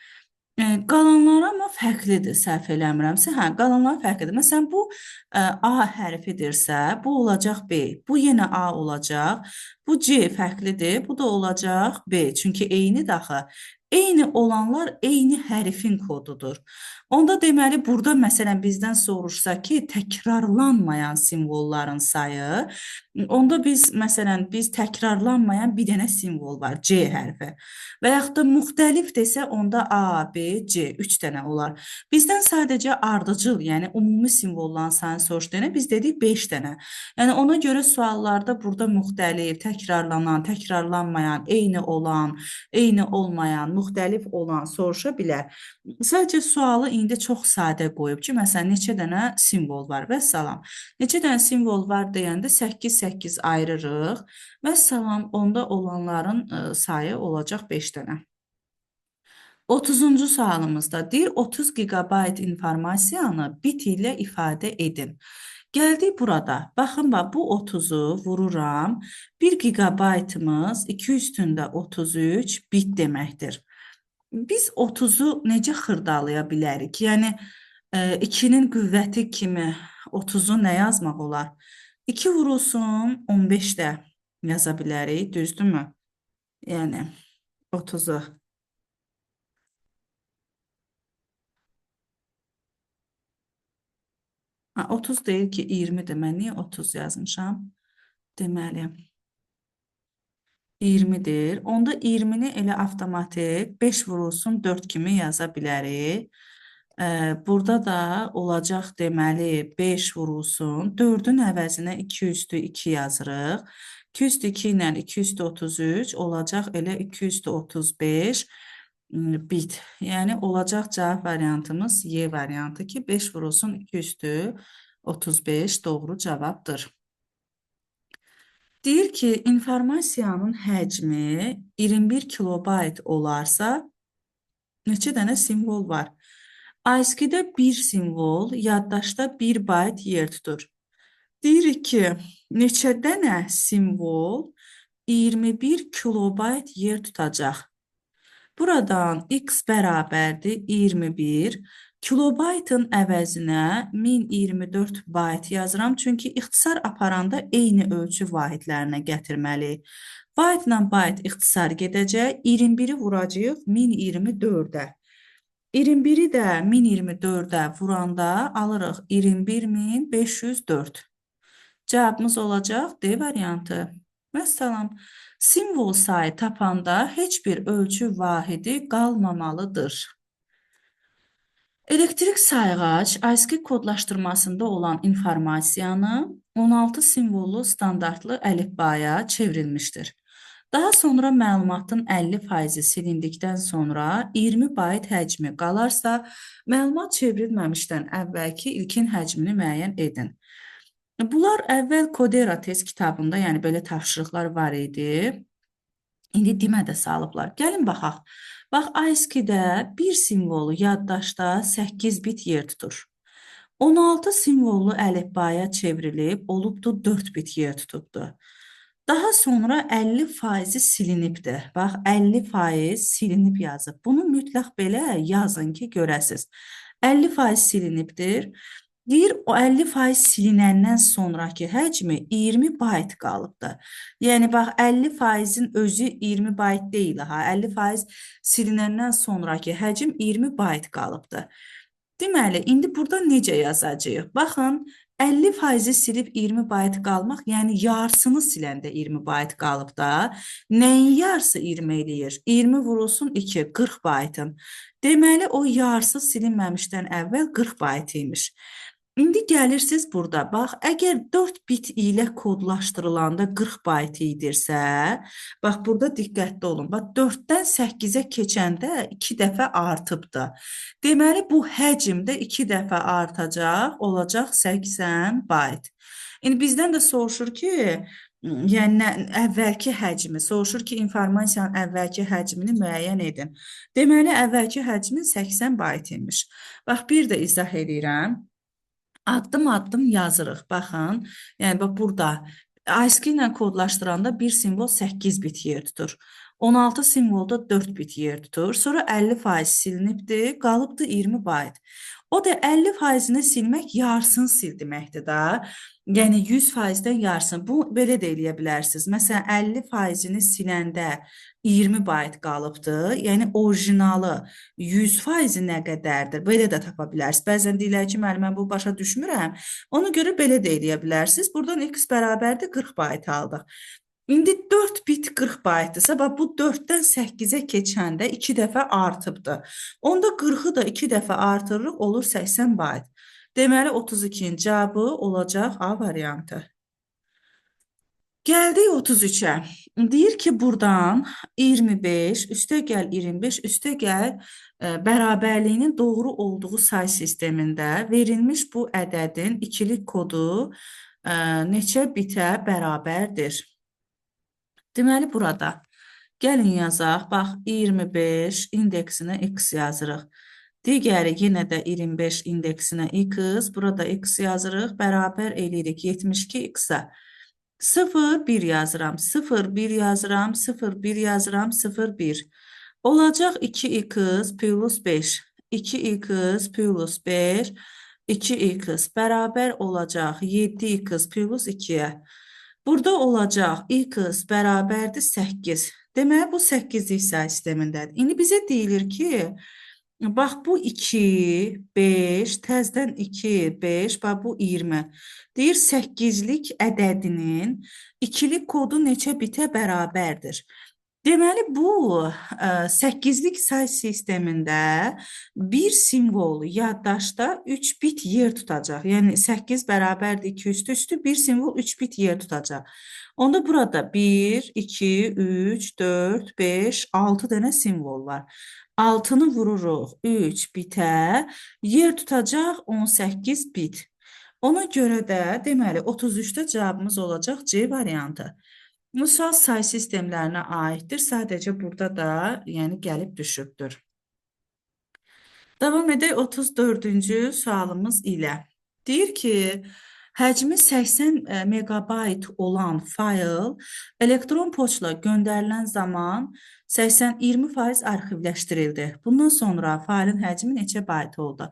Qalanları amma fərqlidir, səhv eləmirəmsə. Hə, qalanları fərqlidir. Məsələn, bu A hərfidirsə, bu olacaq B. Bu yenə A olacaq. Bu C fərqlidir, bu da olacaq B. Çünki eynidir axı. Eyni olanlar eyni hərfin kodudur. Onda deməli, burada məsələn bizdən soruşsa ki, təkrarlanmayan simvolların sayı, onda biz məsələn biz təkrarlanmayan bir dənə simvol var, C hərfi. Və yaxud da müxtəlif desə, onda A, B, C, 3 dənə olar. Bizdən sadəcə ardıcıl, yəni ümumi simvolların sayını soruşduğuna biz dedik 5 dənə. Yəni ona görə suallarda burada müxtəlif, təkrarlanan, təkrarlanmayan, eyni olan, eyni olmayan, müxtəlif olan soruşa bilər. Sadəcə sualı indi çox sadə qoyub ki, məsələn, neçə dənə simvol var və salam. Neçə dənə simvol var deyəndə 8, 8 ayırırıq və salam, onda olanların sayı olacaq 5 dənə. 30-cu sualımızda deyir, 30 gigabayt informasiyanı bit ilə ifadə edin. Gəldik burada. Baxın, bax, bu 30-u vururam. 1 gigabaytımız 2 üstündə 33 bit deməkdir. Biz 30-u necə xırdalaya bilərik? Yəni, 2-nin qüvvəti kimi 30-u nə yazmaq olar? 2 vurulsun 15 də yaza bilərik, düzdürmü? Yəni, 30-u. Ha, 30 deyil ki, 20-dir. Mən niyə 30 yazmışam? Deməli, 20-dir. Onda 20-ni elə avtomatik 5 vurulsun 4 kimi yaza bilərik. Burada da olacaq deməli 5 vurulsun. 4-ün əvəzinə 2 üstü 2 yazırıq. 2 üstü 2 ilə 2 üstü 33 olacaq elə 2 üstü 35 bit. Yəni olacaq cavab variantımız Y variantı ki 5 vurulsun 2 üstü 35 doğru cavabdır. Deyir ki, informasiyanın həcmi 21 kilobayt olarsa, neçə dənə simvol var? ASCII-də bir simvol, yaddaşda 1 bayt yer tutur. Deyirik ki, neçə dənə simvol 21 kilobayt yer tutacaq? Buradan x bərabərdir 21. Kilobaytın əvəzinə 1024 bayt yazıram. Çünki ixtisar aparanda eyni ölçü vahidlərinə gətirməliyik. Baytla bayt ixtisar gedəcək. 21-i vuracağıq 1024-ə. 21-i də 1024-ə vuranda alırıq 21504. Cavabımız olacaq D variantı. Vəssalam. Simvol sayı tapanda heç bir ölçü vahidi qalmamalıdır. Elektrik sayğac ASCII kodlaşdırmasında olan informasiyanı 16 simvollu standartlı əlifbaya çevrilmişdir. Daha sonra məlumatın 50%-i silindikdən sonra 20 bayt həcmi qalarsa, məlumat çevrilməmişdən əvvəlki ilkin həcmini müəyyən edin. Bunlar əvvəl Kodera test kitabında, yəni belə tapşırıqlar var idi. İndi DİMə də salıblar. Gəlin baxaq. Bax, ASCII-də bir simvolu yaddaşda 8 bit yer tutur. 16 simvollu əlifbaya çevrilib, olubdu 4 bit yer tutubdu. Daha sonra 50%-i silinibdir. Bax, 50% silinib yazıb. Bunu mütləq belə yazın ki, görəsiniz. 50% silinibdir. Deyir, o 50% silinəndən sonraki həcmi 20 bayt qalıbdır. Yəni, bax, 50%-in özü 20 bayt deyil, ha. 50% silinəndən sonraki həcm 20 bayt qalıbdır. Deməli, indi burada necə yazacağıq? Baxın, 50%-i silib 20 bayt qalmaq, yəni yarısını siləndə 20 bayt qalıb da. Nəyin yarısı 20 eləyir? 20 vurulsun 2, 40 baytın. Deməli, o yarısı silinməmişdən əvvəl 40 bayt imiş. İndi gəlirsiniz burada, bax, əgər 4 bit ilə kodlaşdırılanda 40 bayt idirsə, bax, burada diqqətli olun. Bax, 4-dən 8-ə keçəndə 2 dəfə artıbdır. Deməli, bu həcm də 2 dəfə artacaq, olacaq 80 bayt. İndi bizdən də soruşur ki, yəni əvvəlki həcmi, soruşur ki, informasiyanın əvvəlki həcmini müəyyən edin. Deməli, əvvəlki həcmin 80 bayt imiş. Bax, bir də izah edirəm. Addım-addım yazırıq. Baxın, yəni bax burada ASCII ilə kodlaşdıranda bir simvol 8 bit yer tutur. 16 simvolda 4 bit yer tutur. Sonra 50% silinibdir, qalıbdır 20 bayt. O da 50%-ni silmək yarısını sil deməkdir da. Yəni 100%-dən yarısını. Bu belə də eləyə bilərsiniz. Məsələn, 50%-ni siləndə 20 bayt qalıbdır. Yəni orijinalı 100%-i nə qədərdir? Belə də tapa bilərsiniz. Bəzən deyirlər ki, müəllim, mən bu başa düşmürəm. Ona görə belə də eləyə bilərsiniz. Buradan x bərabərdir 40 bayt aldıq. İndi 4 bit 40 baytdırsa, bax bu 4-dən 8-ə keçəndə 2 dəfə artıbdır. Onda 40-ı da 2 dəfə artırırıq, olur 80 bayt. Deməli 32-nin cavabı olacaq A variantı. Gəldik 33-ə. Deyir ki, buradan 25, üstə gəl 25, üstə gəl bərabərliyinin doğru olduğu say sistemində verilmiş bu ədədin ikilik kodu neçə bitə bərabərdir? Deməli, burada gəlin yazaq. Bax, 25 indeksinə x yazırıq. Digəri yenə də 25 indeksinə x. Burada x yazırıq. Bərabər eləyirik 72x-ə. 0, 1 yazıram. 0, 1 yazıram. 0, 1 yazıram. 0, 1. Olacaq 2x plus 5. 2x plus 5. 2x bərabər olacaq 7x plus 2-yə. Burada olacaq x bərabərdir 8. Deməli, bu 8-lik say sistemindədir. İndi bizə deyilir ki, Bax, bu 2, 5, təzdən 2, 5, bax bu 20. Deyir, 8-lik ədədinin ikilik kodu neçə bitə bərabərdir? Deməli, bu 8-lik say sistemində bir simvol yaddaşda 3 bit yer tutacaq. Yəni, 8 bərabərdir 2 üstü üstü, bir simvol 3 bit yer tutacaq. Onda burada 1, 2, 3, 4, 5, 6 dənə simvol var. 6-nı vururuq 3 bitə, yer tutacaq 18 bit. Ona görə də, deməli, 33-də cavabımız olacaq C variantı. Bu sual say sistemlərinə aiddir. Sadəcə burada da, yəni, gəlib düşübdür. Davam edək 34-cü sualımız ilə. Deyir ki, həcmi 80 megabayt olan fayl elektron poçtla göndərilən zaman 20% arxivləşdirildi. Bundan sonra faylın həcmi neçə bayt oldu?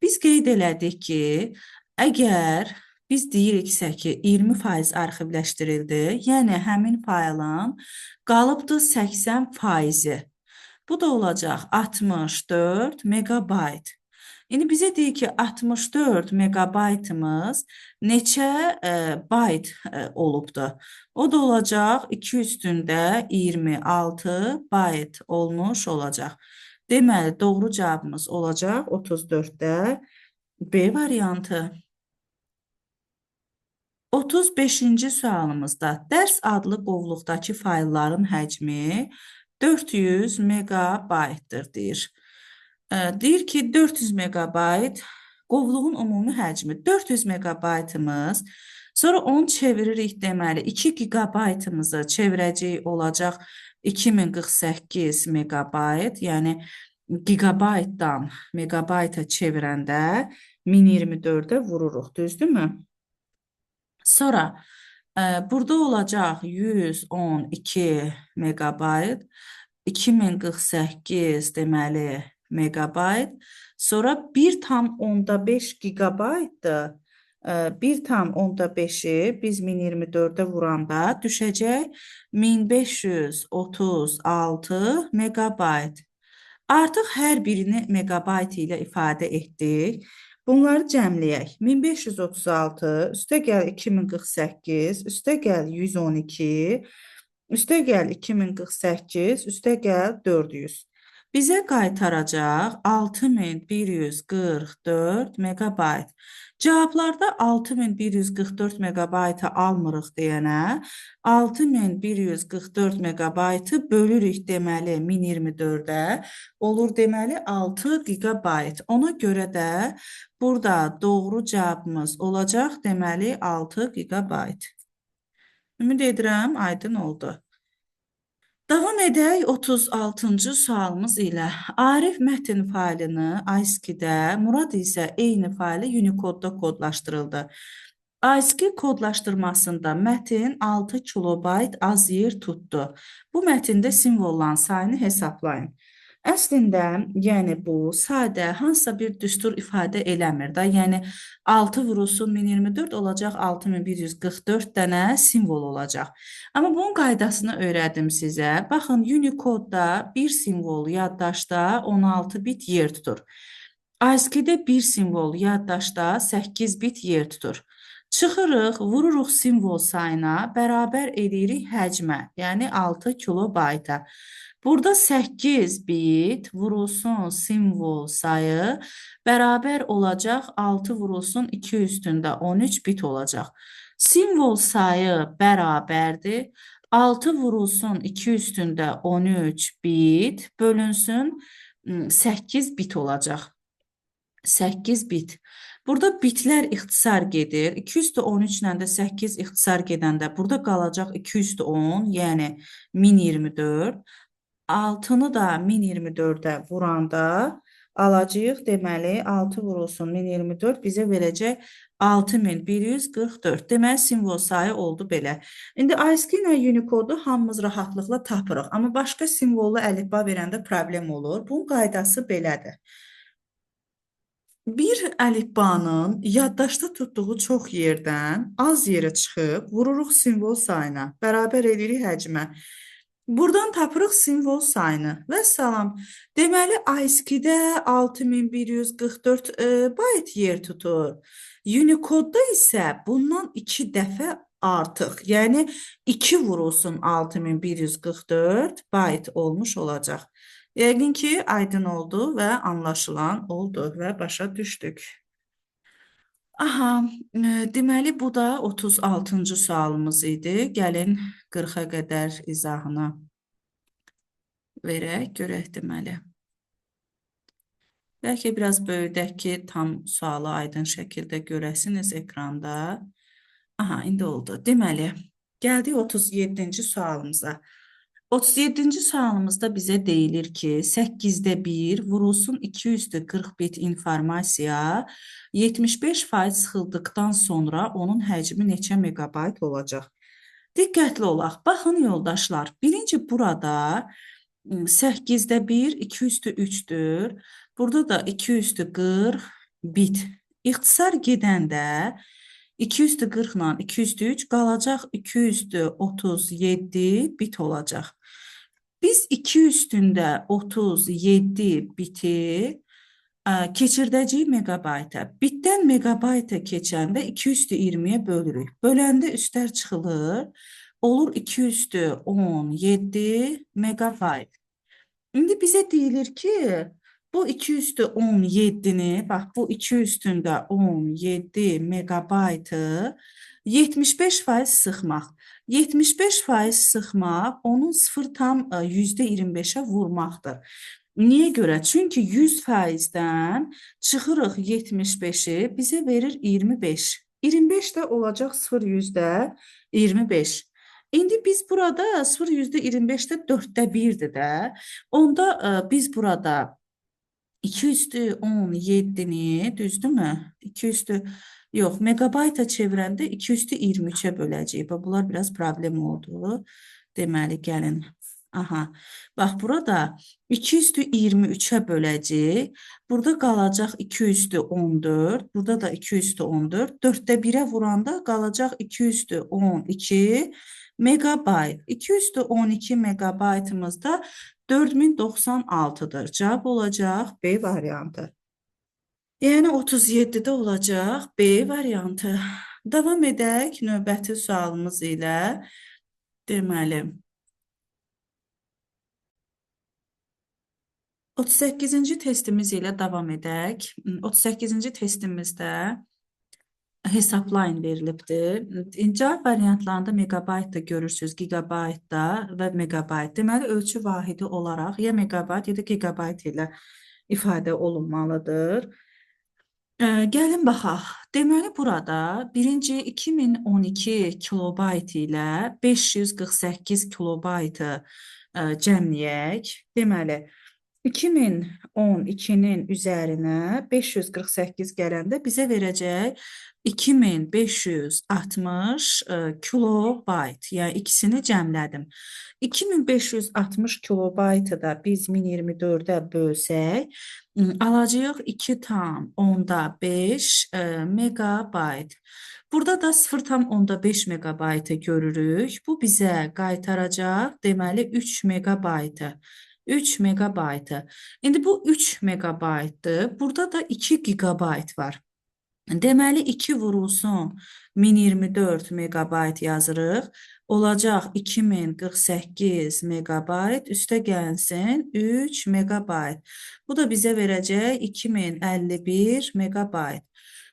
Biz qeyd elədik ki, əgər biz deyiriksə ki, 20% arxivləşdirildi, yəni həmin faylın qalıbdır 80%-i. Bu da olacaq 64 megabayt. İndi bizə deyir ki, 64 megabaytımız neçə bayt olubdur? O da olacaq 2 üstündə 26 bayt olmuş olacaq. Deməli, doğru cavabımız olacaq 34-də B variantı. 35-ci sualımızda dərs adlı qovluqdakı faylların həcmi 400 megabaytdır deyir. Deyir ki, 400 megabayt qovluğun ümumi həcmi 400 megabaytımız. Sonra onu çeviririk deməli 2 gigabaytımızı çevirəcək olacaq 2048 megabayt, yəni gigabaytdan megabayta çevirəndə 1024-ə vururuq, düzdürmü? Sonra burada olacaq 112 megabayt, 2048 deməli megabayt. Sonra 1,5 gigabaytdır. 1,5-i biz 1024-ə vuranda düşəcək 1536 megabayt. Artıq hər birini megabayt ilə ifadə etdik. Bunları cəmləyək. 1536, üstə gəl 2048, üstə gəl 112, üstə gəl 2048, üstə gəl 400. Bizə qaytaracaq 6144 megabayt. Cavablarda 6144 megabaytı almırıq deyənə 6144 megabaytı bölürük deməli 1024-ə, olur deməli 6 gigabayt. Ona görə də burada doğru cavabımız olacaq deməli 6 gigabayt. Ümid edirəm, aydın oldu. Davam edək 36-cı sualımız ilə. Arif mətn faylını ASCII-də, Murad isə eyni faylı Unicode-da kodlaşdırıldı. ASCII kodlaşdırmasında mətn 6 kilobayt az yer tutdu. Bu mətndə simvolların sayını hesablayın. Əslində, yəni bu sadə hansısa bir düstur ifadə eləmir də. Yəni 6 vurulsun 1024 olacaq 6144 dənə simvol olacaq. Amma bunun qaydasını öyrədim sizə. Baxın, Unicode-da bir simvol yaddaşda 16 bit yer tutur. ASCII-də bir simvol yaddaşda 8 bit yer tutur. Çıxırıq, vururuq simvol sayına, bərabər edirik həcmə, yəni 6 kilobayta. Burada 8 bit vurulsun simvol sayı bərabər olacaq 6 vurulsun 2 üstündə 13 bit olacaq. Simvol sayı bərabərdir. 6 vurulsun 2 üstündə 13 bit bölünsün 8 bit olacaq. 8 bit. Burada bitlər ixtisar gedir. 2 üstü 13 ilə də 8 ixtisar gedəndə burada qalacaq 2 üstü 10, yəni 1024. 6-nı da 1024-ə vuranda alacağıq, deməli 6 vurulsun 1024 bizə verəcək 6144. Deməli simvol sayı oldu belə. İndi ASCII ilə Unicode-u hamımız rahatlıqla tapırıq. Amma başqa simvollu əlifba verəndə problem olur. Bunun qaydası belədir. Bir əlifbanın yaddaşda tutduğu çox yerdən az yerə çıxıb vururuq simvol sayına, bərabər edirik həcmə. Buradan tapırıq simvol sayını. Və salam. Deməli, ASCII-də 6144 bayt yer tutur. Unicode-da isə bundan 2 dəfə artıq. Yəni, 2 vurulsun 6144 bayt olmuş olacaq. Yəqin ki, aydın oldu və anlaşılan oldu və başa düşdük. Aha, deməli, bu da 36-cı sualımız idi. Gəlin 40-a qədər izahını verək, görək deməli. Bəlkə biraz böyüdək ki, tam sualı aydın şəkildə görəsiniz ekranda. Aha, indi oldu. Deməli, gəldik 37-ci sualımıza. 37-ci sualımızda bizə deyilir ki, 8-də 1 vurulsun 240 bit informasiya 75% sıxıldıqdan sonra onun həcmi neçə megabayt olacaq? Diqqətli olaq. Baxın yoldaşlar, birinci burada 8-də 1 2 üstü 3-dür. Burada da 2 üstü 40 bit. İxtisar gedəndə 2 üstü 40 ilə 2 üstü 3 qalacaq 2 üstü 37 bit olacaq. Biz 2 üstündə 37 biti keçirdəcəyik megabayta. Bitdən megabayta keçəndə 2 üstü 20-yə bölürük. Böləndə üstlər çıxılır. Olur 2 üstü 17 megabayt. İndi bizə deyilir ki, bu 2 üstü 17-ni, bax bu 2 üstündə 17 megabaytı 75% sıxmaq. 75% sıxmaq onun 0,25-ə vurmaqdır. Niyə görə? Çünki 100%-dən çıxırıq 75-i, bizə verir 25. 25 də olacaq 0,25. İndi biz burada 0,25-də 4-də 1-dir də. Onda biz burada 2 üstü 17-ni, düzdürmü? 2 üstü, yox, megabayta çevirəndə 2 üstü 23-ə böləcəyik. Bax, bunlar biraz problem oldu. Deməli, gəlin. Aha, bax, burada 2 üstü 23-ə böləcəyik. Burada qalacaq 2 üstü 14. Burada da 2 üstü 14. 4-də 1-ə vuranda qalacaq 2 üstü 12 megabayt. 2 üstü 12 megabaytımız da 4096-dır. Cavab olacaq B variantı. Yəni 37-də olacaq B variantı. Davam edək növbəti sualımız ilə. Deməli, 38-ci testimiz ilə davam edək. 38-ci testimizdə hesablayın verilibdir. Cavab variantlarında megabayt da görürsünüz, gigabayt da və megabayt. Deməli, ölçü vahidi olaraq ya megabayt ya da gigabayt ilə ifadə olunmalıdır. Gəlin baxaq. Deməli, burada birinci 2012 kilobayt ilə 548 kilobaytı cəmləyək. Deməli, 2012-nin üzərinə 548 gələndə bizə verəcək 2560 kilobayt. Yəni ikisini cəmlədim. 2560 kilobaytı da biz 1024-ə bölsək, alacağıq 2,5 megabayt. Burada da 0,5 megabaytı görürük. Bu bizə qaytaracaq, deməli 3 megabaytı. 3 megabaytı. İndi bu 3 megabaytdır. Burada da 2 gigabayt var. Deməli 2 vurulsun 1024 megabayt yazırıq. Olacaq 2048 megabayt, üstə gəlsin 3 megabayt. Bu da bizə verəcək 2051 megabayt.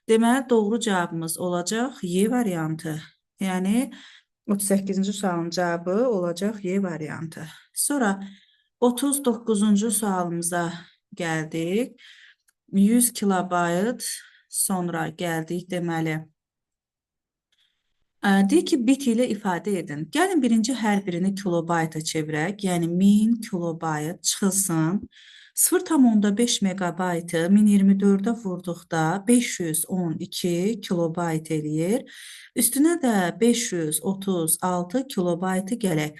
Deməli doğru cavabımız olacaq Y variantı. Yəni 38-ci sualın cavabı olacaq Y variantı. Sonra 39-cu sualımıza gəldik. 100 kilobayt sonra gəldik deməli. Deyir ki, bit ilə ifadə edin. Gəlin birinci hər birini kilobayta çevirək. Yəni 1000 kilobayt çıxılsın. 0,5 megabaytı 1024-ə vurduqda 512 kilobayt eləyir. Üstünə də 536 kilobaytı gələk.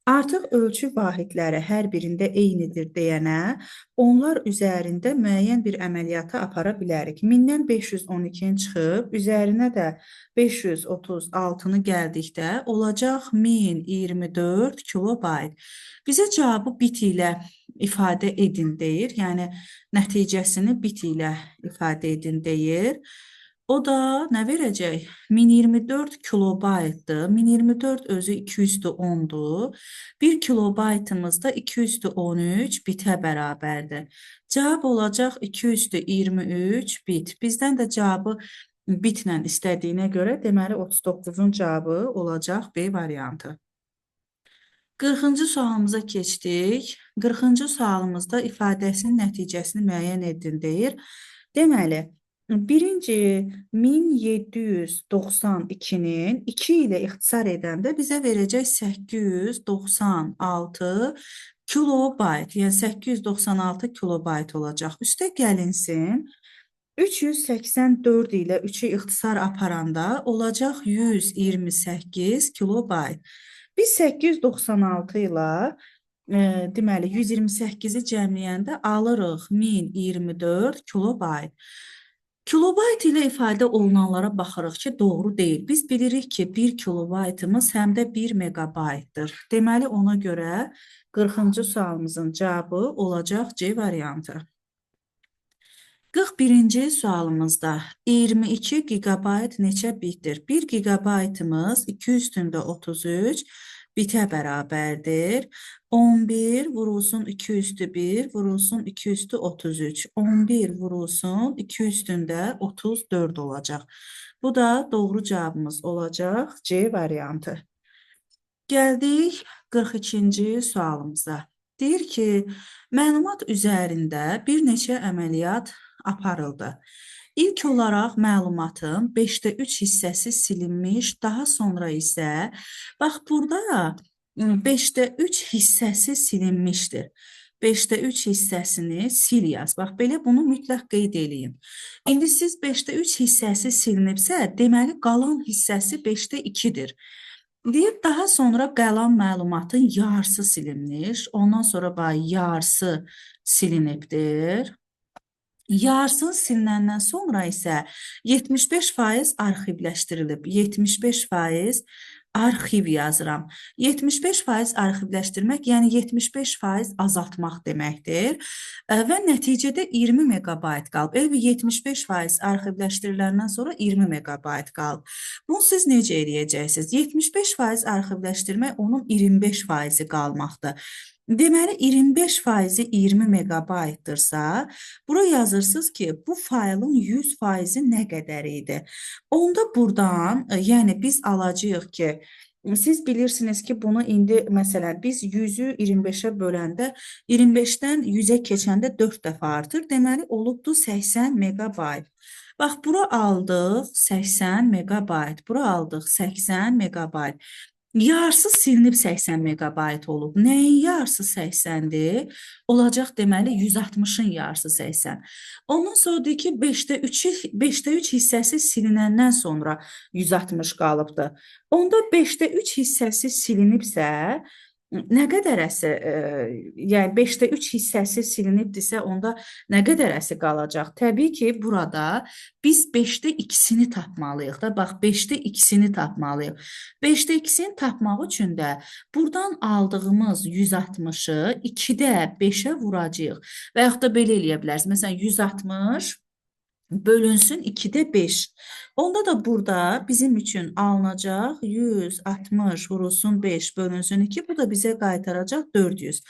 Artıq ölçü vahidləri hər birində eynidir deyənə, onlar üzərində müəyyən bir əməliyyatı apara bilərik. 1000-dən 512-ni çıxıb, üzərinə də 536-nı gəldikdə olacaq 1024 kilobayt. Bizə cavabı bit ilə ifadə edin deyir. Yəni, nəticəsini bit ilə ifadə edin deyir. O da nə verəcək? 1024 kilobaytdır. 1024 özü 210-dur. 1 kilobaytımız da 213 bitə bərabərdir. Cavab olacaq 223 bit. Bizdən də cavabı bitlə istədiyinə görə, deməli 39-un cavabı olacaq B variantı. 40-cı sualımıza keçdik. 40-cı sualımızda ifadəsinin nəticəsini müəyyən edin deyir. Deməli, birinci 1792-nin 2 ilə ixtisar edəndə bizə verəcək 896 kilobayt, yəni 896 kilobayt olacaq. Üstə gəlinsin, 384 ilə 3-ü ixtisar aparanda olacaq 128 kilobayt. Biz 896 ilə deməli 128-i cəmləyəndə alırıq 1024 kilobayt. Kilobayt ilə ifadə olunanlara baxırıq ki, doğru deyil. Biz bilirik ki, 1 kilobaytımız həm də 1 megabaytdır. Deməli, ona görə 40-cı sualımızın cavabı olacaq C variantı. 41-ci sualımızda 22 gigabayt neçə bitdir? 1 gigabaytımız 2,33 bitə bərabərdir. 11 vurulsun 2 üstü 1 vurulsun 2 üstü 33. 11 vurulsun 2 üstündə 34 olacaq. Bu da doğru cavabımız olacaq C variantı. Gəldik 42-ci sualımıza. Deyir ki, məlumat üzərində bir neçə əməliyyat aparıldı. İlk olaraq məlumatın 5-də 3 hissəsi silinmiş, daha sonra isə, bax burada 5-də 3 hissəsi silinmişdir. 5-də 3 hissəsini sil yaz. Bax, belə bunu mütləq qeyd eləyin. İndi siz 5-də 3 hissəsi silinibsə, deməli qalan hissəsi 5-də 2-dir. Deyir, daha sonra qalan məlumatın yarısı silinmiş, ondan sonra bax, yarısı silinibdir. Yarısını silinəndən sonra isə 75% arxivləşdirilib. 75% arxiv yazıram. 75% arxivləşdirmək, yəni 75% azaltmaq deməkdir. Və nəticədə 20 megabayt qalıb. Elə bir 75% arxivləşdiriləndən sonra 20 megabayt qalıb. Bunu siz necə eləyəcəksiniz? 75% arxivləşdirmək onun 25%-i qalmaqdır. Deməli, 25%-i 20 megabaytdırsa, bura yazırsınız ki, bu faylın 100%-i nə qədər idi? Onda buradan, yəni biz alacağıq ki, siz bilirsiniz ki, bunu indi məsələn biz 100-ü 25-ə böləndə 25-dən 100-ə keçəndə 4 dəfə artır. Deməli, olubdur 80 megabayt. Bax, bura aldıq 80 megabayt, bura aldıq 80 megabayt. Yarısı silinib 80 megabayt olub. Nəyin yarısı 80-dir? Olacaq deməli 160-ın yarısı 80. Ondan sonra deyir ki, 5-də 3 hissəsi silinəndən sonra 160 qalıbdır. Onda 5-də 3 hissəsi silinibsə, nə qədərəsi, yəni 5-də 3 hissəsi silinibdirsə, onda nə qədərəsi qalacaq? Təbii ki, burada biz 5-də 2-sini tapmalıyıq da. Bax, 5-də 2-sini tapmalıyıq. 5-də 2-sini tapmaq üçün də buradan aldığımız 160-ı 2-də 5-ə vuracağıq. Və yaxud da belə eləyə bilərsiniz. Məsələn, 160 bölünsün 2-də 5. Onda da burada bizim üçün alınacaq 160 vurulsun 5 bölünsün 2. Bu da bizə qaytaracaq 400.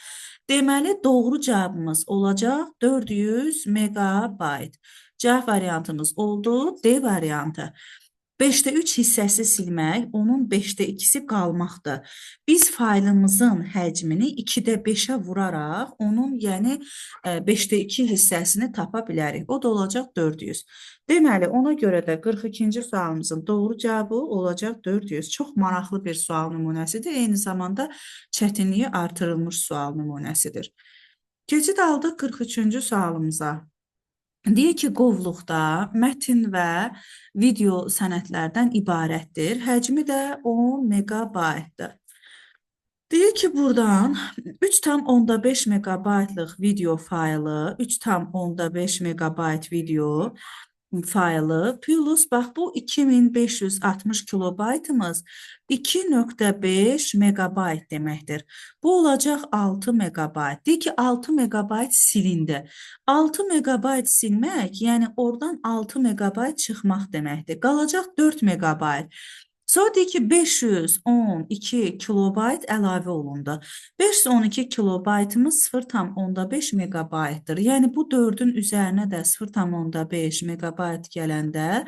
Deməli, doğru cavabımız olacaq 400 megabayt. Cavab variantımız oldu D variantı. 5-də 3 hissəsi silmək, onun 5-də 2-si qalmaqdır. Biz faylımızın həcmini 2-də 5-ə vuraraq onun, yəni 5-də 2 hissəsini tapa bilərik. O da olacaq 400. Deməli, ona görə də 42-ci sualımızın doğru cavabı olacaq 400. Çox maraqlı bir sual nümunəsidir. Eyni zamanda çətinliyi artırılmış sual nümunəsidir. Keçid aldıq 43-cü sualımıza. Deyir ki, qovluqda mətn və video sənədlərdən ibarətdir. Həcmi də 10 megabaytdır. Deyir ki, buradan 3,5 megabaytlıq video faylı, 3,5 megabayt video faylı plus, bax bu 2560 kilobaytımız 2,5 megabayt deməkdir. Bu olacaq 6 megabayt. Deyir ki, 6 megabayt silindi. 6 megabayt silmək, yəni oradan 6 megabayt çıxmaq deməkdir. Qalacaq 4 megabayt. Sonra deyir ki, 512 kilobayt əlavə olundu. 512 kilobaytımız 0,5 megabaytdır. Yəni bu 4-ün üzərinə də 0,5 megabayt gələndə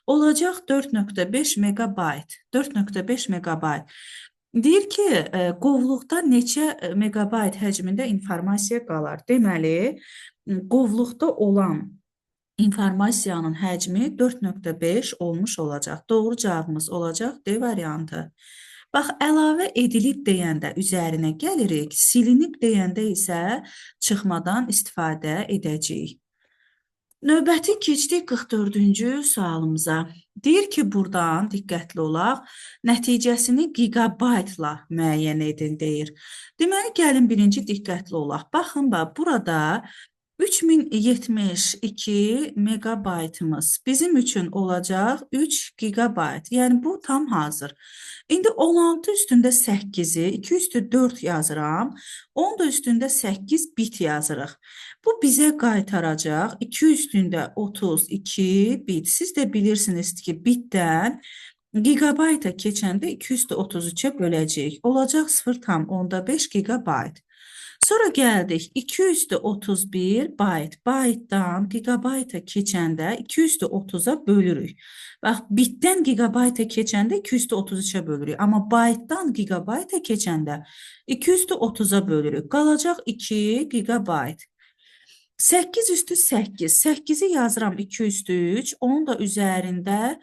olacaq 4,5 megabayt. 4,5 megabayt. Deyir ki, qovluqda neçə megabayt həcmində informasiya qalar? Deməli, qovluqda olan informasiyanın həcmi 4,5 olmuş olacaq. Doğru cavabımız olacaq D variantı. Bax, əlavə edilib deyəndə üzərinə gəlirik, silinib deyəndə isə çıxmadan istifadə edəcəyik. Növbəti keçdik 44-cü sualımıza. Deyir ki, buradan diqqətli olaq, nəticəsini gigabaytla müəyyən edin deyir. Deməli, gəlin birinci diqqətli olaq. Baxın, bax, burada 3072 megabaytımız bizim üçün olacaq 3 gigabayt. Yəni bu tam hazır. İndi 16 üstündə 8-i, 2 üstü 4 yazıram. 10 da üstündə 8 bit yazırıq. Bu bizə qaytaracaq 2 üstündə 32 bit. Siz də bilirsiniz ki, bitdən gigabayta keçəndə 2 üstü 33-ə böləcəyik. Olacaq 0,5 gigabayt. Sonra gəldik 2 üstü 31 bayt. Baytdan gigabayta keçəndə 2 üstü 30-a bölürük. Bax, bitdən gigabayta keçəndə 2 üstü 33-ə bölürük. Amma baytdan gigabayta keçəndə 2 üstü 30-a bölürük. Qalacaq 2 gigabayt. 8 üstü 8. 8-i yazıram 2 üstü 3. Onun da üzərində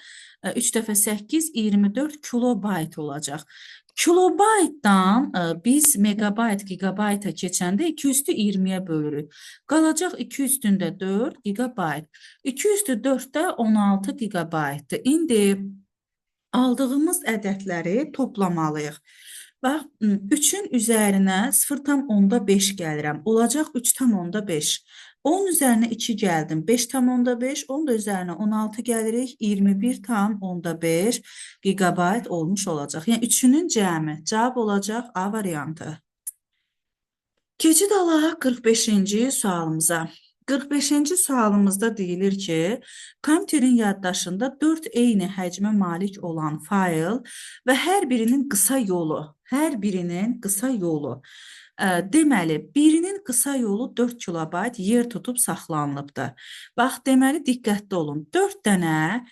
3 dəfə 8, 24 kilobayt olacaq. Kilobaytdan biz megabayt, gigabayta keçəndə 2 üstü 20-yə bölürük. Qalacaq 2 üstündə 4 gigabayt. 2 üstü 4 də 16 gigabaytdır. İndi aldığımız ədədləri toplamalıyıq. Bax, 3-ün üzərinə 0,5 gəlirəm. Olacaq 3,5. 10 üzərinə 2 gəldim. 5,5. 10 da üzərinə 16 gəlirik. 21,5 gigabayt olmuş olacaq. Yəni üçünün cəmi. Cavab olacaq A variantı. Keçid alaq 45-ci sualımıza. 45-ci sualımızda deyilir ki, kompüterin yaddaşında 4 eyni həcmə malik olan fayl və hər birinin qısa yolu, hər birinin qısa yolu. Deməli, birinin qısa yolu 4 kilobayt yer tutub saxlanılıbdır. Bax, deməli, diqqətli olun. 4 dənə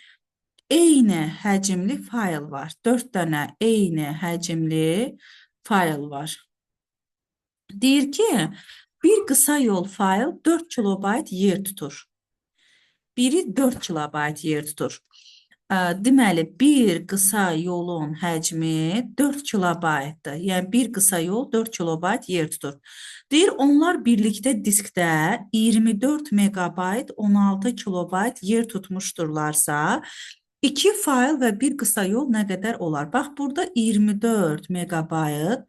eyni həcmli fayl var. 4 dənə eyni həcmli fayl var. Deyir ki, bir qısa yol fayl 4 kilobayt yer tutur. Biri 4 kilobayt yer tutur. Deməli, bir qısa yolun həcmi 4 kilobaytdır. Yəni, bir qısa yol 4 kilobayt yer tutur. Deyir, onlar birlikdə diskdə 24 megabayt 16 kilobayt yer tutmuşdurlarsa, 2 fayl və bir qısa yol nə qədər olar? Bax, burada 24 megabayt,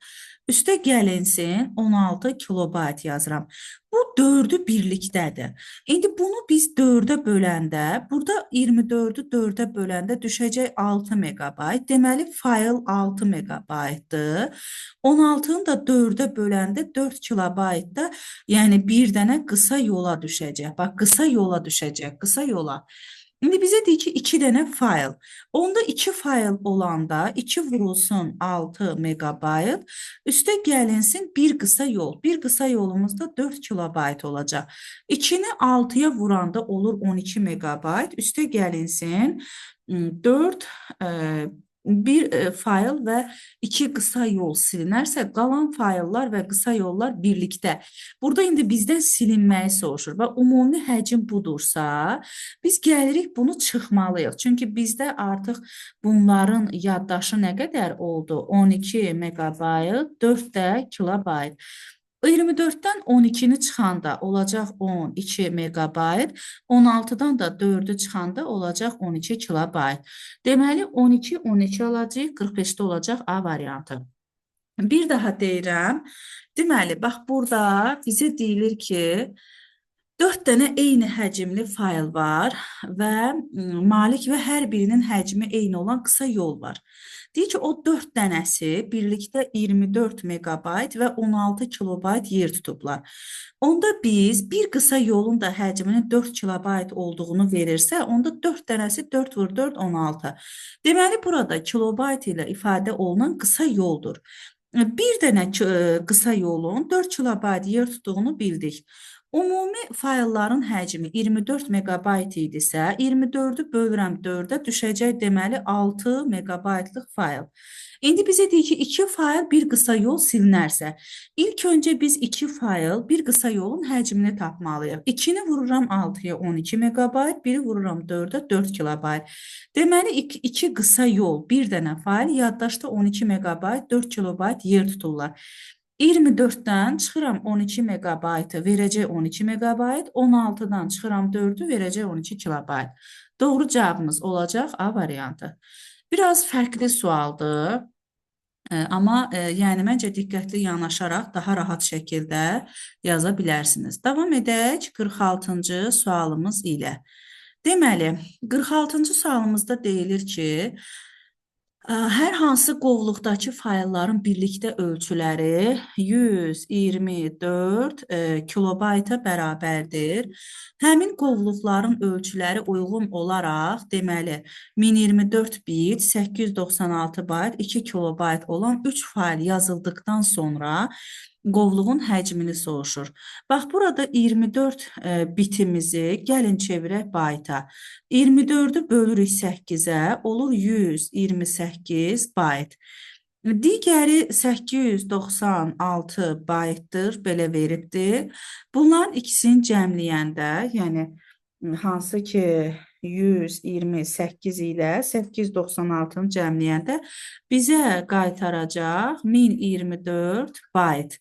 üstə gəlinsin 16 kilobayt yazıram. Bu 4-ü birlikdədir. İndi bunu biz 4-ə böləndə, burada 24-ü 4-ə böləndə düşəcək 6 megabayt. Deməli, fayl 6 megabaytdır. 16-nı da 4-ə böləndə 4 kilobayt da, yəni bir dənə qısa yola düşəcək. Bax, qısa yola düşəcək, qısa yola. İndi bizə deyir ki, 2 dənə fayl. Onda 2 fayl olanda 2 vurulsun 6 megabayt, üstə gəlinsin bir qısa yol. Bir qısa yolumuz da 4 kilobayt olacaq. 2-ni 6-ya vuranda olur 12 megabayt, üstə gəlinsin 4, bir fayl və 2 qısa yol silinərsə, qalan fayllar və qısa yollar birlikdə. Burada indi bizdən silinməyi soruşur və ümumi həcm budursa, biz gəlirik bunu çıxmalıyıq. Çünki bizdə artıq bunların yaddaşı nə qədər oldu? 12 megabayt, 4 də kilobayt. 24-dən 12-ni çıxanda olacaq 12 megabayt, 16-dan da 4-ü çıxanda olacaq 12 kilobayt. Deməli, 12, 12 alacaq, 45-də olacaq A variantı. Bir daha deyirəm. Deməli, bax burada bizə deyilir ki, 4 dənə eyni həcmli fayl var və malik və hər birinin həcmi eyni olan qısa yol var. Deyir ki, o 4 dənəsi birlikdə 24 meqabayt və 16 kilobayt yer tutublar. Onda biz bir qısa yolun da həcminin 4 kilobayt olduğunu verirsə, onda 4 dənəsi 4 vur 4, 16. Deməli, burada kilobayt ilə ifadə olunan qısa yoldur. Bir dənə qısa yolun 4 kilobayt yer tutduğunu bildik. Ümumi faylların həcmi 24 meqabayt idisə, 24-ü bölürəm 4-ə, düşəcək deməli 6 meqabaytlıq fayl. İndi bizə deyir ki, 2 fayl bir qısa yol silinərsə, ilk öncə biz 2 fayl bir qısa yolun həcmini tapmalıyıq. 2-ni vururam 6-ya 12 meqabayt, 1-i vururam 4-ə 4 kilobayt. Deməli, 2 qısa yol, bir dənə fayl yaddaşda 12 meqabayt, 4 kilobayt yer tuturlar. 24-dən çıxıram 12 meqabaytı, verəcək 12 meqabayt, 16-dan çıxıram 4-ü, verəcək 12 kilobayt. Doğru cavabımız olacaq A variantı. Biraz fərqli sualdır, amma yəni məncə diqqətli yanaşaraq daha rahat şəkildə yaza bilərsiniz. Davam edək 46-cı sualımız ilə. Deməli, 46-cı sualımızda deyilir ki, hər hansı qovluqdakı faylların birlikdə ölçüləri 124 kilobayta bərabərdir. Həmin qovluqların ölçüləri uyğun olaraq, deməli, 1024 bit, 896 bayt, 2 kilobayt olan 3 fayl yazıldıqdan sonra qovluğun həcmini soruşur. Bax, burada 24 bitimizi gəlin çevirək bayta. 24-ü bölürük 8-ə, olur 128 bayt. Digəri 896 baytdır, belə veribdir. Bunların ikisini cəmləyəndə, yəni hansı ki 128 ilə 896-nı cəmləyəndə bizə qaytaracaq 1024 bayt.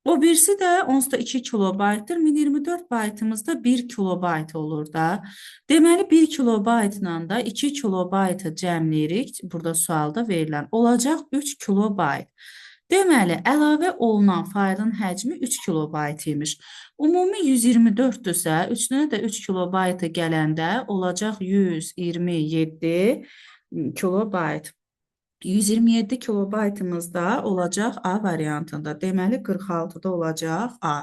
O birisi də onsuz da 2 kilobaytdır. 1024 baytımız da 1 kilobayt olur da. Deməli, 1 kilobaytla da 2 kilobaytı cəmləyirik. Burada sualda verilən olacaq 3 kilobayt. Deməli, əlavə olunan faylın həcmi 3 kilobayt imiş. Ümumi 124-dürsə, üstünə də 3 kilobaytı gələndə olacaq 127 kilobayt. 127 kilobaytımız da olacaq A variantında. Deməli, 46-da olacaq A.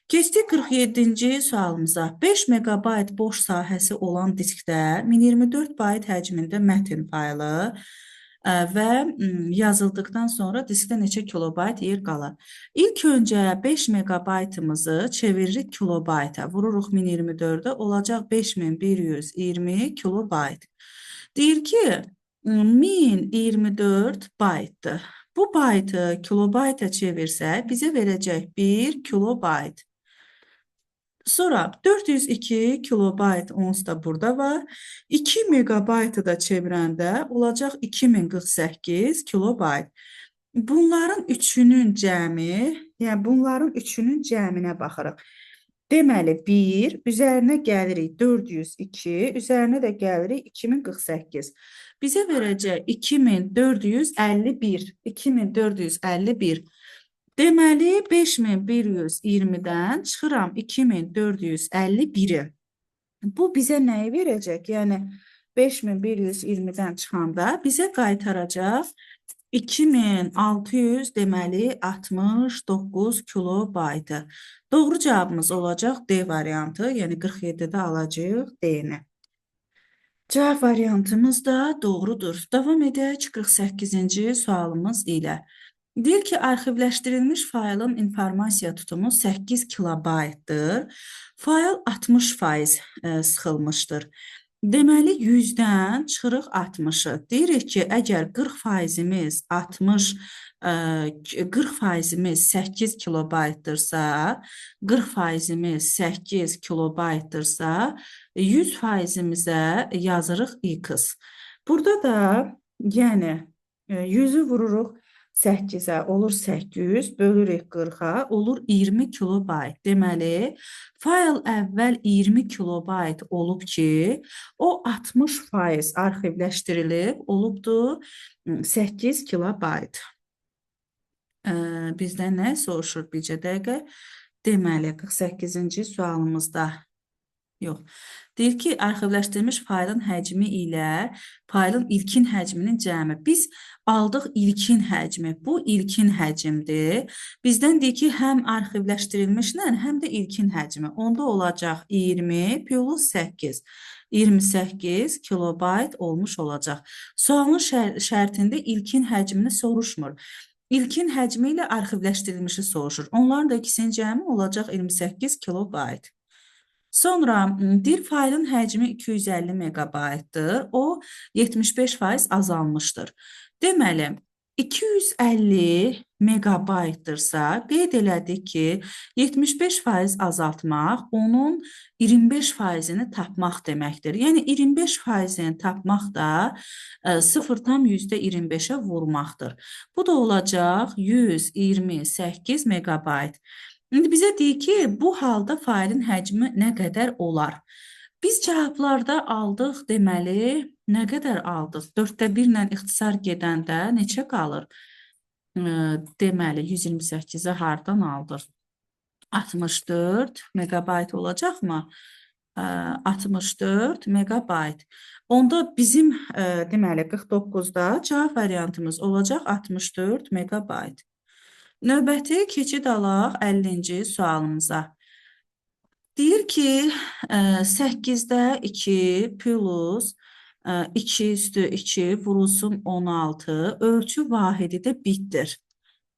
Keçdik 47-ci sualımıza. 5 meqabayt boş sahəsi olan diskdə 1024 bayt həcmində mətn faylı və yazıldıqdan sonra diskdə neçə kilobayt yer qalar? İlk öncə 5 meqabaytımızı çeviririk kilobayta. Vururuq 1024-ə, olacaq 5120 kilobayt. Deyir ki, 1024 baytdır. Bu baytı kilobayta çevirsək, bizə verəcək 1 kilobayt. Sonra 402 kilobayt onsuz da burada var. 2 megabaytı da çevirəndə olacaq 2048 kilobayt. Bunların üçünün cəmi, yəni bunların üçünün cəminə baxırıq. Deməli, 1, üzərinə gəlirik 402, üzərinə də gəlirik 2048. Bizə verəcək 2451, 2451. Deməli, 5120-dən çıxıram 2451-i. Bu bizə nəyi verəcək? Yəni, 5120-dən çıxanda bizə qaytaracaq 2600, deməli, 69 kilobaytı. Doğru cavabımız olacaq D variantı, yəni 47-də alacağıq D-ni. Cavab variantımız da doğrudur. Davam edək 48-ci sualımız ilə. Deyir ki, arxivləşdirilmiş faylın informasiya tutumu 8 kilobaytdır. Fayl 60% sıxılmışdır. Deməli, 100-dən çıxırıq 60-ı. Deyirik ki, əgər 40%-imiz 60, 40%-imiz 8 kilobaytdırsa, 40%-imiz 8 kilobaytdırsa, 100%-imizə yazırıq x. Burada da, yəni, 100-ü vururuq 8-ə, olur 800, bölürük 40-a, olur 20 kilobayt. Deməli, fayl əvvəl 20 kilobayt olub ki, o 60% arxivləşdirilib, olubdur 8 kilobayt. Bizdən nə soruşur bircə dəqiqə? Deməli, 48-ci sualımızda yox. Deyir ki, arxivləşdirilmiş faylın həcmi ilə faylın ilkin həcminin cəmi. Biz aldıq ilkin həcmi. Bu ilkin həcmdir. Bizdən deyir ki, həm arxivləşdirilmişlə, həm də ilkin həcmi. Onda olacaq 20 plus 8. 28 kilobayt olmuş olacaq. Sualın şərtində ilkin həcmini soruşmur. İlkin həcmi ilə arxivləşdirilmişi soruşur. Onların da ikisinin cəmi olacaq 28 kilobayt. Sonra deyir faylın həcmi 250 megabaytdır. O 75% azalmışdır. Deməli, 250 megabaytdırsa, qeyd elədik ki, 75% azaltmaq onun 25%-ni tapmaq deməkdir. Yəni 25%-ni tapmaq da 0,25-ə vurmaqdır. Bu da olacaq 128 megabayt. İndi bizə deyir ki, bu halda faylın həcmi nə qədər olar? Biz cavablarda aldıq, deməli, nə qədər aldıq? 4-də 1 ilə ixtisar gedəndə neçə qalır? Deməli, 128-i hardan aldıq? 64 megabayt olacaqmı? 64 megabayt. Onda bizim, deməli, 49-da cavab variantımız olacaq 64 megabayt. Növbəti keçid alaq 50-ci sualımıza. Deyir ki, 8-də 2 plus 2 üstü 2 vurulsun 16, ölçü vahidi də bitdir.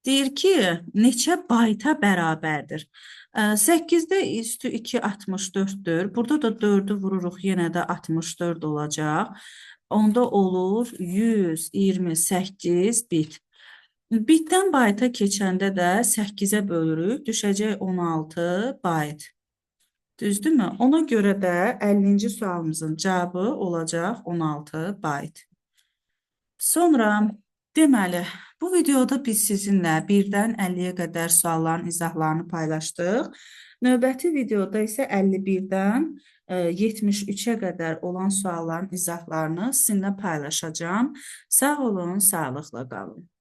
Deyir ki, neçə bayta bərabərdir? 8-də üstü 2 64-dür. Burada da 4-ü vururuq, yenə də 64 olacaq. Onda olur 128 bit. Bitdən bayta keçəndə də 8-ə bölürük, düşəcək 16 bayt. Düzdürmü? Ona görə də 50-ci sualımızın cavabı olacaq 16 bayt. Sonra, deməli, bu videoda biz sizinlə 1-dən 50-yə qədər sualların izahlarını paylaşdıq. Növbəti videoda isə 51-dən 73-ə qədər olan sualların izahlarını sizinlə paylaşacağam. Sağ olun, sağlıqla qalın.